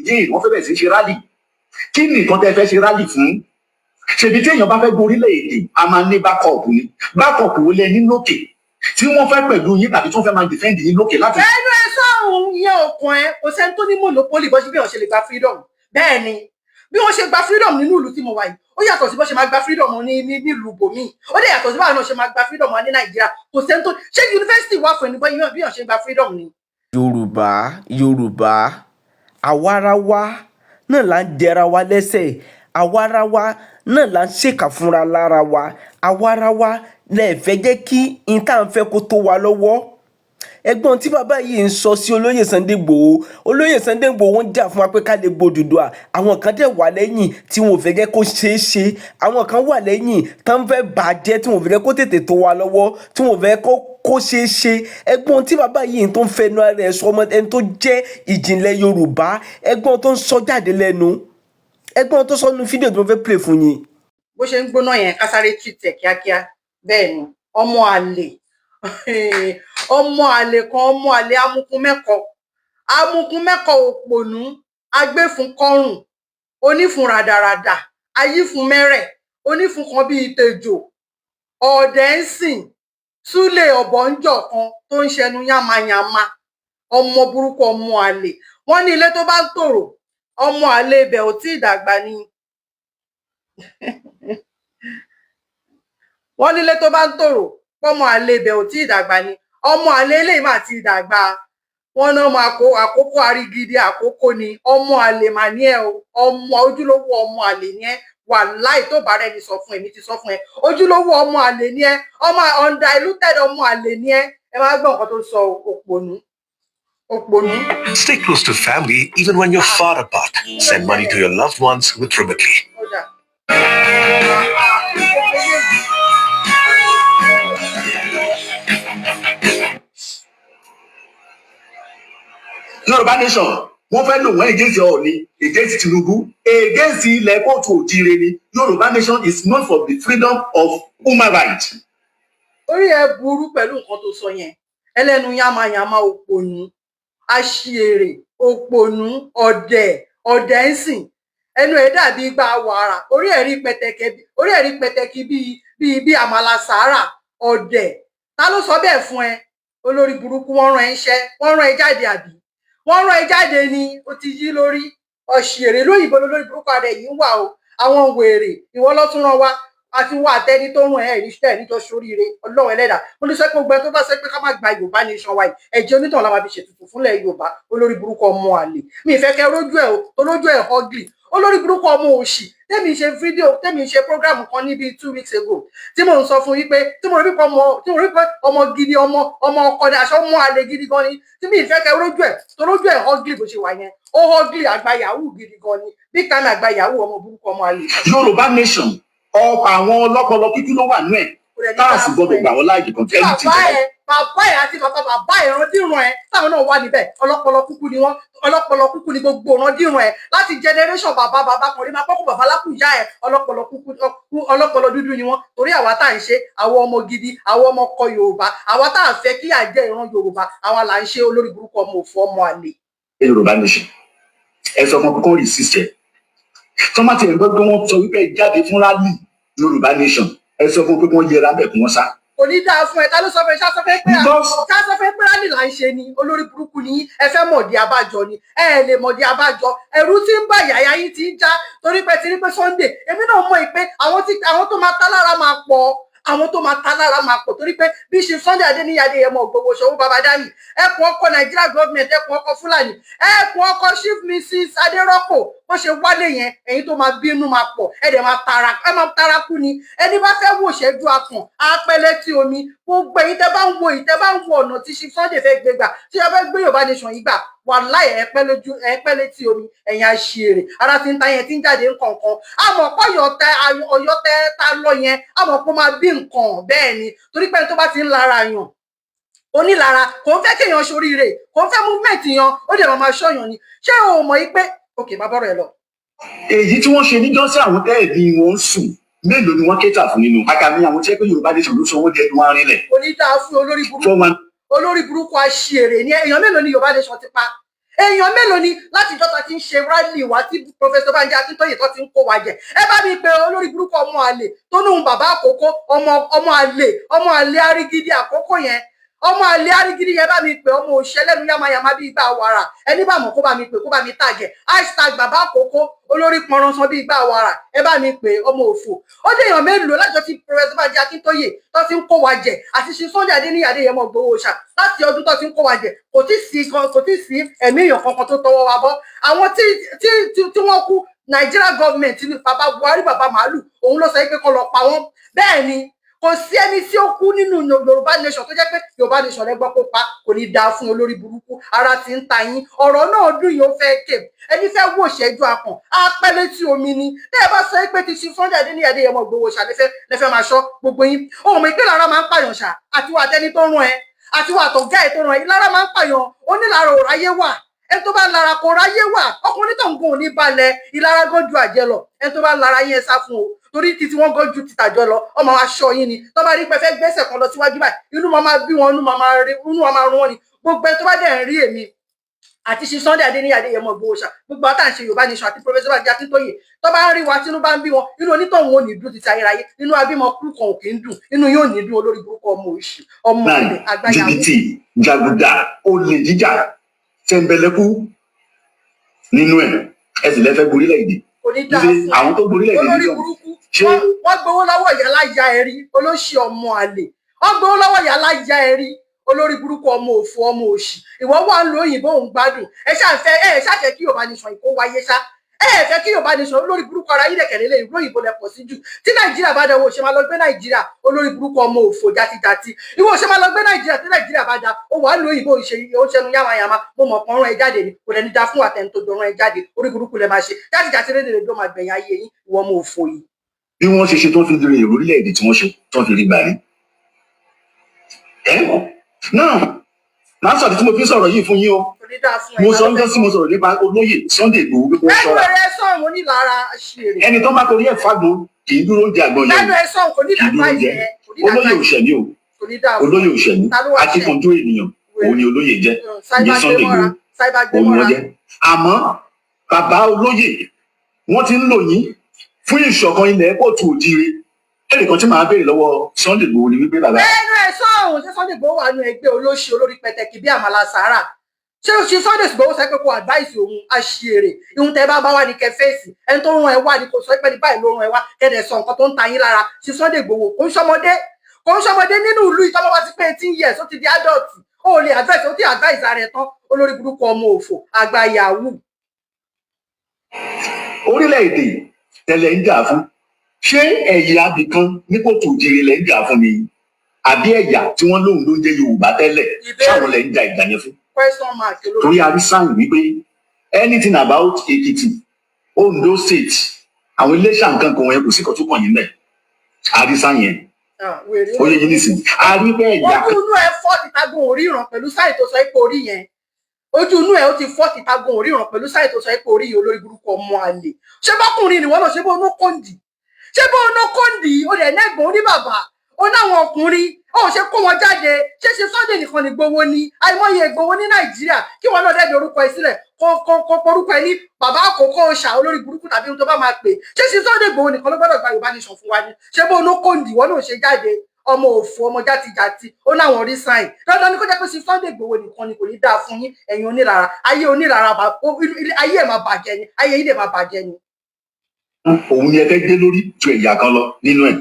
Again, wọ́n fẹ́ bẹ̀rẹ̀ sí ṣe rally. Kí ni nǹkan tẹ́ fẹ́ ṣe rally fún? Ṣèbí tí èèyàn bá fẹ́ gorí orílẹ̀-èdè, a máa ní backup. Ní backup wo lẹ ní lókè tí wọ́n fẹ́ pẹ̀lú yín tàbí tí wọ́n fẹ́ máa defend yín lókè láti Ẹnu ẹ sọ̀hún, ìyẹn òkun ẹ. Kò sẹ́ni tó ní monopoly bó ṣe bí wọ́n ṣe lè gba freedom. Bẹ́ẹ̀ ni, bí wọ́n ṣe gba freedom nínú ìlú tí mo wà yìí, ó yàtọ̀ sí bó ṣe máa gba freedom ní nílùú bòmíì. Ó dẹ̀ yàtọ̀ sí báwọn náà ṣe máa gba freedom wa ní Nàìjíríà. Kò sẹ́ni tó ṣé yunifásitì wà fún ẹni bí wọ́n ṣe gba freedom ni. Yorùbá, Yorùbá, àwarawa náà là ń jẹra wa lẹ́sẹ̀, àwarawa náà là ń ṣèkà fúnra lára wa, àwarawa lẹ fẹ́ jẹ́ kí n tá à ń fẹ́ kó tó wa lọ́wọ́. Ẹ̀gbọ́n tí bàbá yìí ń sọ sí olóyè Sunday Igboho. Olóyè Sunday Igboho ń jà fún wa pé ká lè gbòdùdùà. Àwọn kan dẹ̀ wà lẹ́yìn tí wọn ò fẹ́ jẹ́ kó ṣeé ṣe. Àwọn kan wà lẹ́yìn tó ń fẹ́ bàjẹ́, tí wọn ò fẹ́ jẹ́ kó tètè tó wa lọ́wọ́, tí wọn ò fẹ́ kó ṣeé ṣe. Ẹ̀gbọ́n tí bàbá yìí tó ń fẹnu ara ẹ̀ sọ, ọmọ ẹni tó jẹ́ ìjìnlẹ̀ Yorùbá, ẹ̀gbọ́n tó ń sọ jáde lẹ́nu, ẹ̀gbọ́n tó sọ nínú fídíò tí mo fẹ́ play fún yín. Bó ṣe ń gbóná yẹn, ká sáré treat ẹ̀ kíákíá. Bẹ́ẹ̀ ni, ọmọ àlè, ọmọ àlè kan, ọmọ àlè amukun mẹ́kọ, amukun mẹ́kọ, òpònú agbéfun kọrùn, onífun ràdàràdà, ayífun mẹ́rẹ̀, onífun kan bíi tejò, ọ̀dẹ̀ ń sìn súlè ọ̀bọ̀njọ̀ kan tó ń ṣẹnu yánmayànma, ọmọ burúkú, ọmọ àlè. Wọ́n ní ilé tó bá ń tòrò, ọmọ àlè ibẹ̀ ò tí ì dàgbà ni. Wọ́n nílé tó bá ń tòrò, pọ́mọ àlè ibẹ̀ ò tí ì dàgbà ni. Ọmọ àlè eléyìí mà ti dàgbà. Wọ́n náà máa kó àkókò arigidi àkókò ni. Ọmọ àlè mà ní ẹ o. Ọmọ ojúlówó ọmọ àlè ní ẹ. Wàláì, tó bá rẹni sọ fún èmi ti sọ fún ẹ, ojúlówó ọmọ àlè ní ẹ, ọmọ undiluted ọmọ àlè ní ẹ. Ẹ máa gbọ́ nǹkan tó sọ. Òpònú, òpònú. Stay close to family even when you're far apart. Send money to your loved ones with Remitly. Ó dà. Yorùbá nation, wọ́n fẹ́ lò wọ́n against Ọọ̀ni, against Tinubu, against ilẹ̀ kóòtù òjire ni. Yorùbá nation is known for the freedom of human rights. Orí ẹ burú pẹ̀lú nǹkan tó sọ yẹn. Ẹlẹ́nu yánmayànmá, òpònú, aṣièrè, òpònú, ọ̀dẹ̀, ọ̀dẹ̀ ń sìn. Ẹnu ẹ̀ dàbí igba wàrà. Orí ẹ̀ rí pẹtẹkẹ, orí ẹ̀ rí pẹtẹkì bíi àmàlà sàárà. Ọ̀dẹ̀, ta ló sọ bẹ́ẹ̀ fún ẹ? Olórí burúkú. Wọ́n rán ẹ iṣẹ́, wọ́n rán ẹ jáde, àbí wọ́n rán ẹ jáde ni? Ó ti yí lórí ọ̀ṣìèrè lóyìnbó. Lórí burúkú adẹ yìí ń wà o. Àwọn wèrè, ìwọ lọ́tún rán wa àti wọ àtẹni tó rún ẹ níṣẹ́ níjọ sóríire. Ọlọ́run ẹlẹ́dàá, mo ní sọ pé gbogbo ẹ tó bá sọ pé ká má gba Yorùbá nation wa yìí, ẹ̀jẹ̀ onítàn la máa fi ṣètùtù fúnlẹ̀ Yorùbá. Olórí burúkú, ọmọ àlè, mi ìfẹ́ kẹ́ rójú ẹ̀ o, olójú ẹ̀ ugly. Olórí burúkú, ọmọ òṣì. Tẹ́mi ṣe fídíò, tẹ́mi ṣe program kan níbi 2 weeks ago tí mò ń sọ fún yín pé tí mo rí pé ọmọ gidi, ọmọ ọkọ ni, aṣọ ọmọ àlè gidi gan ni, tí mi ìfẹ́ kẹ́ rójú ẹ̀ tó rójú ẹ̀ ugly bó ṣe wà yẹn. Ó ugly, àgbà yahoo gidi gan ni, big time àgbà yahoo, ọmọ burúkú, ọmọ àlè. Yorùbá nation, ọkọ̀ àwọn ọlọ́pọlọ kíkú ló wà nú ẹ̀ tá a sì gbọdọ̀ gbà wọ́n láàyè kan tí ẹni tí Bàbá ẹ, bàbá ẹ àti bàbá bàbá ẹ, ìrandíran ẹ táwọn náà wà níbẹ̀, ọlọ́pọlọ kúkú ni wọ́n. Ọlọ́pọlọ kúkú ni gbogbo ìrandíran ẹ láti generation bàbá bàbá kan rí máa pọ́kù bàbá lákùjá ẹ. Ọlọ́pọlọ kúkú, ọlọ́pọlọ dúdú ni wọ́n. Torí àwa tá à ń ṣe àwọn ọmọ gidi, àwọn ọmọ ọkọ Yorùbá, àwa tá à fẹ́ kí àjẹ́ ìran Yorùbá, àwa là ń ṣe. Olórí burúkú, ọmọ òfò, ọmọ àlè. Yorùbá nation, ẹ sọ fún kókó resist ẹ. Tọ́mátì ẹ̀ ń gbọ́ pé wọ́n sọ wípé jáde fún rally Yorùbá nation, ẹ sọ fún pé wọ́n yẹra bẹ̀ kí wọ́n sá. Kò ní dáa fún ẹ. Ta ló sọ fún ẹ? Ṣá sọ fún ẹ pé ṣá sọ fún ẹ pé rally là ń ṣe ni? Olórí burúkú ni. Ẹ fẹ́ mọ̀dí abájọ ni? Ẹ lè mọ̀dí abájọ. Ẹ̀rù tí ń bà yàyà yín ti ń já torí pé ti rí pé Sunday. Èmi náà mọ̀ pé àwọn tó máa tá lára máa pọ̀, àwọn tó máa ta lára máa pọ̀, torí pé bí ṣe Sunday Adéníyì Adéyẹmọ Ìgbòho Ṣòwò bàbá dami, ẹkùn ọkọ Nàìjíríà government, ẹkùn ọkọ Fúlàní, ẹkùn ọkọ Chief Mrs Adérọ́pò, bó ṣe wálé yẹn, ẹ̀yin tó máa bínú máa pọ̀. Ẹ dẹ̀ máa tara, ẹ máa tara kú ni. Ẹni bá fẹ́ wò ṣẹ́jú akàn apẹ́lẹ́ tí omi. Gbogbo ẹ̀yin tẹ́ bá ń wo, ìtẹ́ bá ń wo ọ̀nà tí Chief Sunday fẹ́ gbé gbà, tí ẹ fẹ́ gbé Yorùbá nation yìí gbà, wàláì, ẹ pẹ́ lójú, ẹ pẹ́ létí omi. Ẹ̀yin àṣìírè, ara ti ń ta yẹn tí ń jáde nǹkankan. Àmọ́ pọ̀yọ̀ tẹ ọ̀yọ́ tẹ ta lọ yẹn, àmọ́ kó máa bí nǹkan. Bẹ́ẹ̀ ni, torí pé ẹni tó bá ti ń lara yàn, onílara, kò ń fẹ́ kéèyàn ṣoríire, kò ń fẹ́ movement yan, ó dẹ̀ máa ṣọ́yàn ni. Ṣé o mọ̀ yí pé òkè má bọ́rọ̀ ẹ lọ. Èyí tí wọ́n ṣe níjọ́ sí àwọn tẹ́ẹ̀dì wọn ń sùn, mélòó ni wọ́n kéta fún nínú àkàmì àwọn tí ẹ pé Yorùbá nation ló sọ wọ́n di ẹnu arinlẹ̀. Kò ní dáa fún olórí burúkú, olórí burúkú, aṣièrè ni. Èèyàn mélòó ni Yorùbá nation ti pa? Èèyàn mélòó ni láti ìjọta tí ń ṣe rally wá tí Professor Banji Akíntóyè tó ti ń kó wa jẹ? Ẹ bá mi pe olórí burúkú ọmọ àlè tó ní òun bàbá àkókò, ọmọ ọmọ àlè, ọmọ àlè arígídí àkókò yẹn, ọmọ àlè arígídí yẹn. Bá mi pè ọmọ òṣèlẹ́nu yamayama bíi igbá wàrà. Ẹni bá mọ̀ kó bá mi pè, kó bá mi tag ẹ̀, #BàbáÀkókò, olórí pọnransan bíi igbá wàrà. Ẹ bá mi pè ọmọ òfò. Ó dé, èèyàn mélòó lájọ tí Professor Banji Akíntóyè tó ti ń kó wa jẹ àti ṣe Sunday Adéníyì Adéyẹmọ Ìgbòho ṣá? Láti ọdún tó ti ń kó wa jẹ, kò tí sí kan, kò tí sí ẹ̀mí èèyàn kankan tó tọwọ́ wa bọ́. Àwọn tí wọ́n kú, Nigeria government ní bàbá Buhari, bàbá màálù, òun ló sọ pé kó lọ pa wọ́n. Bẹ́ẹ̀ ni kò sí ẹni tí ó kú nínú Yorùbá nation tó jẹ́ pé Yorùbá nation lẹ́gbọ́n kó pa. Kò ní dáa fún olórí burúkú. Ara ti ń ta yín, ọ̀rọ̀ náà dùn yín, ó fẹ́ kè. Ẹni fẹ́ wò ṣẹ́jú akàn á pẹ́ létí omi ni. Tẹ́ ẹ bá sọ pé ti ṣe Sunday Adéníyì Adéyẹmọ Ìgbòho ṣá lẹ́fẹ́ máa ṣọ́ gbogbo yín, ohun mi pé lára máa ń pààyàn ṣá. Àti wà tẹni tó rán ẹ, àti wà tó gá ẹ tó rán ẹ, lára máa ń pààyàn. Onílára ò ráyé wà. Ẹni tó bá lára kò ráyé wà. Ọkùnrin tó ń gùn ní balẹ̀, ìlara gan ju àjẹ lọ. Ẹni tó bá lára yín, ẹ sá fún o, torí títí wọn gan ju títàjọ lọ. Ọmọ aṣọ yín ni tó bá rí pé fẹ́ gbẹ́sẹ̀ kan lọ síwájú báyìí, inú máa máa bí wọn, inú máa máa rí, inú máa máa rún wọn ni. Gbogbo ẹni tó bá dẹ̀ ń rí èmi àti ṣe Sunday Adéníyì Adéyẹmọ Ìgbòho ṣá, gbogbo àtà ń ṣe Yorùbá nation àti Professor Banji Akíntóyè, tó bá ń rí wa, tínú bá ń bí wọn, inú onítọ̀hún ò ní dùn títí ayérayé. Inú abímọ kú kan ò kì í dùn, inú yóò ní dùn. Olórí burúkú, ọmọ òṣì, ọmọ àlè, àgbáyàwó. Jìbìtì, jàgùdà, olè jíjà, tẹ̀m̀bẹ̀lẹ̀kú nínú ẹ̀, ẹ sì lẹ́fẹ̀ẹ́ gborílẹ̀-èdè. Kò ní dáa Ṣé fún àwọn tó gborílẹ̀-èdè olórí níjọ́ burúkú. Ṣé Wọ́n gbowó lọ́wọ́ ìyá ya ẹ̀rí, olóṣì, ọmọ àlè. Wọ́n gbowó lọ́wọ́ ìyá ya ẹ̀rí, olórí burúkú, ọmọ òfò, ọmọ òṣì. Ìwọ wà ń lo òyìnbó, òun gbádùn. Ẹ ṣàfẹ́, ẹ ṣàfẹ́ kí Yorùbá nation kó wáyé ṣá. Ẹ fẹ́ kí Yorùbá nation. Olórí burúkú, ara yín dẹ̀kẹ̀ lélẹ̀. Ìlú òyìnbó lẹ pọ̀ sí jù. Tí Nàìjíríà bá dẹwọ́, ṣe máa lọ gbé Nàìjíríà? Olórí burúkú, ọmọ òfò, játijàti. Ìwọ ṣe máa lọ gbé Nàìjíríà tí Nàìjíríà bá da? Ó wà ń lo òyìnbó, ṣe ó ṣẹnu yàmàyàmà. Mo mọ̀ pọ́n rán ẹ jáde ni. Kò lẹni da fún àtẹni tó dọ̀rọ̀ ẹ jáde. Orí burúkú lẹ máa ṣe, játijàti rédèrèdè ló máa gbẹ̀yìn ayé yín, ìwọ ọmọ òfò yìí. Bí wọ́n ṣe ṣe tó fi rí orílẹ̀-èdè tí wọ́n ṣe tó fi rí gbà ní. Ẹ náà máa sọ̀rọ̀ tí mo fi ń sọ̀rọ̀ yìí fún yín o. Kò ní dáa fún ẹ. Mo sọ ń jọ́ sí, mo sọ̀rọ̀ nípa olóyè Sunday Igboho wípé ó Lẹ́nu ṣọ́ra. ẹ sọ̀rọ̀, onílára, ṣèrè. Ẹni tó bá torí ẹ̀ fágbó kì í dúró oúnjẹ àgbọn yẹn. Lẹ́nu ẹ sọ̀rọ̀, kò ní Kì í dúró dàgbà oúnjẹ. yẹ kò ní Olóyè dàgbà. òṣèlú o. Kò ní dáa fún. Olóyè òṣèlú. Ta ló wá ṣe? Akíkanjú ènìyàn òun ni olóyè jẹ́. Cyber ìyẹn Sunday gbémọ́ra, Igboho cyber òun ni gbémọ́ra. wọ́n jẹ́. Àmọ́ bàbá olóyè, wọ́n ti ń lò yín fún ìṣọ̀kan ilẹ̀ kóòtù òjíire. Ẹnìkan tí màá béèrè lọ́wọ́ Sunday Igboho ni wípé bàbá, Lẹ́nu ẹ sọ̀rọ̀. Ṣé Sunday Igboho wà nù ẹgbẹ́ olóṣì, olórí pẹ̀tẹ̀kì bí àmàlà sàárà? Ṣé o ṣe Sunday Igboho sọ pé kó advice òun? Àṣìírè ihun tẹ bá bá wà ní kẹfẹẹsì. Ẹni tó rán ẹ wá ní kò sọ pé ní báyìí ló rán ẹ wá, kẹdẹ sọ nǹkan tó ń ta yín lára. Ṣe Sunday Igboho kò ń ṣọmọdé, kò ń ṣọmọdé nínú ìlú. Ìtọ́mọ bá ti pé 18 years, ó ti di adult. Ó lè advice, ó ti advice ara ẹ tán. Olórí burúkú, ọmọ òfò, àgbà yahoo. Orílẹ̀-èdè tẹ̀lẹ̀ ń jà fún, ṣé ẹ̀yà abìkan ní kóòtù òjíire lẹ̀ ń jà fún ni, àbí ẹ̀yà tí wọ́n lóun ló ń jẹ́ Yorùbá tẹ́lẹ̀? Ìbéèrè. Ṣáwọn lẹ̀ ń jà ìjà yẹn fún? Question mark. Olórí. Torí a rí sáyìn wípé anything about Èkìtì, Ondo State, àwọn Iléṣà, nǹkan kan wọ̀nyẹn, kò sí kan tó kàn yín bẹ́ẹ̀. A rí sáyìn yẹn. Ah, wèrè. Ó yẹ yín nísìnyí, a rí bẹ́ẹ̀ ẹ̀yà Ojú inú ẹ fọ́ títagun òríran pẹ̀lú sáì tó sọ pé orí yẹn. Ojú inú ẹ ó ti fọ́ títagun òríran pẹ̀lú sáì tó sọ pé orí yìí. Olórí burúkú, ọmọ àlè. Ṣé bọ́kùnrin ni wọ́n náà? Ṣé bó onú kòǹdì? Ṣé bó onú kòǹdì? Ó dẹ̀ nẹ́gbọ̀n, ó ní bàbá, ó náwọn ọkùnrin, ó ṣe kó wọn jáde. Ṣé ṣe Sunday nìkan ní gbowó ni? Àìmọye ìgbowó ní Nàìjíríà. Kí wọn náà dẹ́bi orúkọ ẹ sílẹ̀, kó porúkọ ẹ ní bàbá àkókò ṣà, olórí burúkú, tàbí ohun tó bá máa pè. Ṣé ṣe Sunday Igboho nìkan ló gbọ́dọ̀ gba Yorùbá nation fún wa ni? Ṣé bó onú kòǹdì wọn náà ṣe jáde? Ọmọ òfò, ọmọ játijàti. Ó láwọn rí sáìn. Dandan ni kó jẹ́ pé sí Sunday Igboho nìkan ni? Kò ní dáa fún yín, ẹ̀yin onílara ayé. Onílara ayé ẹ̀ máa bàjẹ́ ni, ayé yín dẹ̀ máa bàjẹ́ ni. Òun ni ẹ fẹ́ gbé lórí ju ẹ̀yà kan lọ nínú ẹ̀.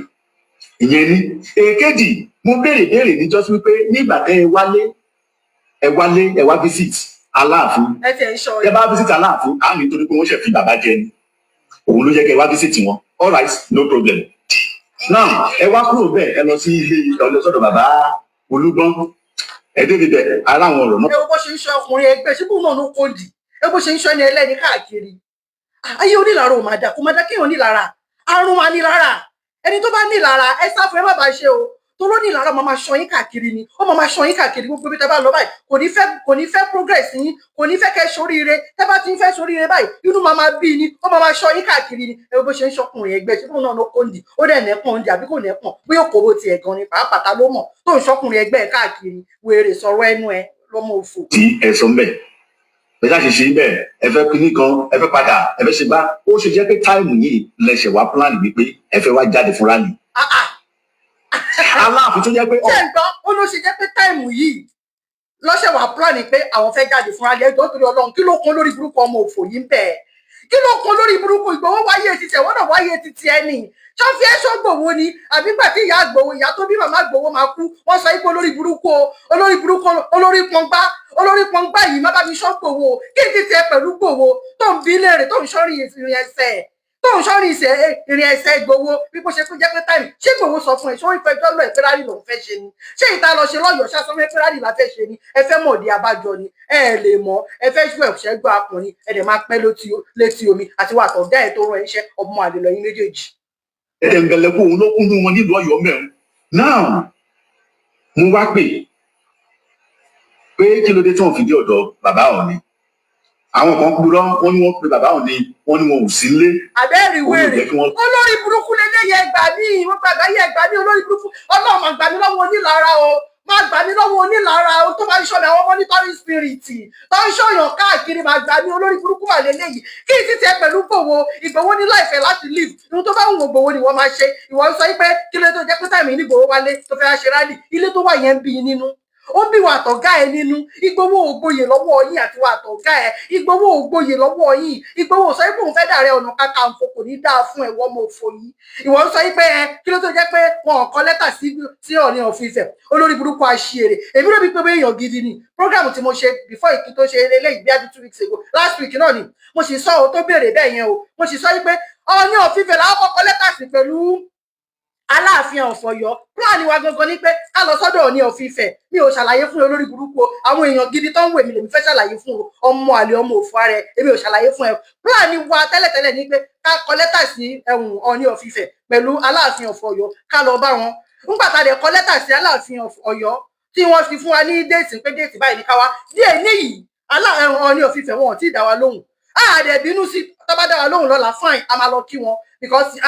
Ìyẹn ní èkejì. Mo béèrè béèrè níjọ́sí wípé nígbà tẹ́ ẹ wálé, ẹ wálé, ẹ wá visit Aláàfin. Ẹ tiẹ̀ ń sọ. Ẹ bá visit Aláàfin á, nítorí pé wọ́n ṣẹ̀ fi bàbá jẹ ni, òun ló yẹ kẹ́ ẹ wá visit wọn. All right, no problem. Now ẹ wá kúrò bẹ́ẹ̀, ẹ lọ sí ilé, ẹ lọ sọ́dọ̀ bàbá Olúgbọ́n. Ẹ débi bẹ̀, ara àwọn ọ̀rọ̀ náà. Ẹ wo bó ṣe ń sọ ọkùnrin ẹgbẹ́ síbò náà ló kóńdì. Ẹ bó ṣe ń sọ ẹni ẹlẹ́ni káàkiri. Ayé onílara ò máa dà, kó máa dá kéèyàn nílara. Àrùn máa nílara. Ẹni tó bá nílara, ẹ sá fún, ẹ má bàa ṣe o. Toró nílara máa máa ṣọ yín káàkiri ni. Ó máa máa ṣọ yín káàkiri gbogbo ibi tẹ́ bá lọ báyìí. Kò ní fẹ́ progress yín, kò ní fẹ́ kẹ́ ṣoríire. Tẹ́ bá ti ń fẹ́ ṣoríire báyìí, inú máa máa bí ni, ó máa máa ṣọ yín káàkiri ni. Ẹ wo bó ṣe ń ṣọkùnrin ẹgbẹ́ ṣé fóun náà ló kóńdì. Ó dẹ̀ nẹ́pọ̀n ń di àbí kò nẹ́pọ̀n, bóyá òkòwò tiẹ̀ gan ni pàápàá, ta ló mọ̀ tó ń ṣọkùnrin ẹgbẹ́ ẹ̀ káàkiri? Wèrè, sọ̀rọ̀ ẹnu ẹ lọ́mọ òfò. Tí ẹ sọ ń bẹ̀. Ẹ ṣáà ṣe ṣe bẹ́ẹ̀, ẹ fẹ́ kinní kan, ẹ fẹ́ padà, ẹ fẹ́ ṣe bá ó ṣe jẹ́ pé time yìí lẹ̀ṣẹ̀ wá plan wípé ẹ fẹ́ wá jáde fún rally. Ah, ah. Aláàfin tó jẹ́ pé Ṣé ń gbọ́? Ó ló ṣe jẹ́ pé time yìí lọ́sẹ̀ wà plan pé àwọn fẹ́ jáde fún rally. Ẹjọ́, torí Ọlọ́run, kí ló kún lórí burúkú ọmọ òfò yìí ń bẹ̀? Kí ló kún lórí burúkú? Ìgbòho wáyé títí ẹ̀wọ́n náà wáyé títí ẹni ṣọ́fí ẹ̀ ṣọ́gbòho ni àbí gbà tí ìyá Ìgbòho, ìyá tó bí màmá Ìgbòho máa kú, wọ́n sọ pé olórí burúkú o, olórí burúkú, olórí pọngbá, olórí pọngbá yìí má bá mi ṣọ́gbòho. Kí n ti tiẹ̀ pẹ̀lú Gbòho tó ń bí léèrè, tó ń ṣọ́rí ìrìn ẹsẹ̀, tó ń ṣọ́rí ìrìn ẹsẹ̀ Ìgbòho bí kò ṣe kó jẹ́ pé time? Ṣé Ìgbòho sọ fún ẹ? Ṣé ó fẹjọ́ lọ ẹ̀ pé rally lòún fẹ́ ṣe ni? Ṣé ìta lọ ṣe lọ́yọ̀ọ́ ṣá sọ fún ẹ pé rally la fẹ́ ṣe ni? Ẹ fẹ́ mọ̀ di abájọ ni ẹ lè mọ̀. Ẹ fẹ́ ṣú ẹ̀ṣẹ́ gbọ́ akùnrin, ẹ dẹ̀ máa pẹ́ létí omi àti wà tọ̀gá ẹ̀ tó rán iṣẹ́. Ọmọ àlè lọ́yìn méjèèjì. Ẹ̀tẹ̀ǹbẹ̀lẹ̀kù òun ló kúnnú wọn nílùú Ọ̀yọ́ mẹ́rin náà. Mo wá pè pé kí ló dé tí wọ́n fi dé ọ̀dọ̀ bàbá Ọọ̀ni. Àwọn kan purọ́, wọ́n ní wọ́n pe bàbá Ọọ̀ni, wọ́n ní wọn ò sí nílé. Àbẹ́rì Òun ò wèrè. jẹ́ kí wọ́n Olórí burúkú lélẹ́yẹ, ẹgbà mí, wọ́n gbàgbá yẹ, ẹgbà mí. Olórí burúkú, Ọlọ́run máa gbà mí lọ́wọ́ onílara o, máa gbà mí lọ́wọ́ onílara o tó máa ń ṣọ́ mi, àwọn monitoring spirit tó ń ṣọ̀yàn káàkiri, máa gbà mí. Olórí burúkú wà lélẹ́yìí. Kí n ti tiẹ̀ pẹ̀lú Gbòho? Ìgbòho ní láìfẹ́ láti live. Ohun tó bá wù wọ́n Gbòho ni wọ́n máa ṣe. Ìwọ ń sọ pé kí ló tó jẹ́ pé time ní Ìgbòho wálé tó fẹ́ wá ṣe rally? Ilé tó wà yẹn ń bí i nínú, ó bí wà àtọ̀gá ẹ nínú. Ìgbòho ògboyè lọ́wọ́ yín àti wà àtọ̀gá ẹ. Ìgbòho ògboyè lọ́wọ́ yín. Ìgbòho sọ pé òun fẹ́ dàrẹ ọ̀nà kakanfò, kò ní dáa fún ẹ̀wọ́ ọmọ òfò yìí. Ìwọ ń sọ pé ẹ kí ló tó jẹ́ pé wọn ò kọ lẹ́tà sí Ọọ̀ni of Ifẹ̀? Olórí burúkú, aṣièrè. Èmi ló bí pé èèyàn gidi ni. Program tí mo ṣe before ìkí tó ṣe eléyìí bí i 2 weeks ago, last week náà ni mo sì sọ ọ tó béèrè bẹ́ẹ̀ yẹn o. Mo sì sọ pé Ọọ̀ni of Ifẹ̀ làwọn kọ́kọ́ lẹ́tà sí pẹ̀lú Aláàfin of Ọ̀yọ́. Plan wa gangan ni pé ká lọ sọ́dọ̀ Ọọ̀ni of Ifẹ̀. Mi ò ṣàlàyé fún olórí burúkú o. Àwọn èèyàn gidi tó ń wè mí lèmi fẹ́ ṣàlàyé fún o. Ọmọ àlè, ọmọ òfò ara ẹ, èmi ò ṣàlàyé fún ẹ. Plan wa tẹ́lẹ̀tẹ́lẹ̀ ni pé ká kọ lẹ́tà sí ẹ̀hùn Ọọ̀ni of Ifẹ̀ pẹ̀lú Aláàfin of Ọ̀yọ́, ká lọ bá wọn. Nígbà tá a dẹ̀ kọ lẹ́tà sí Aláàfin of Ọ̀yọ́ tí wọ́n fi fún wa ní date pé date báyìí ní ká wá díẹ̀ níyì, Ọọ̀ni of Ifẹ̀ wọn ò tí ì dá wa lóhùn. A dẹ̀ bínú sí. Tó bá dá wa lóhùn lọ́la, fine, a máa lọ kí wọn because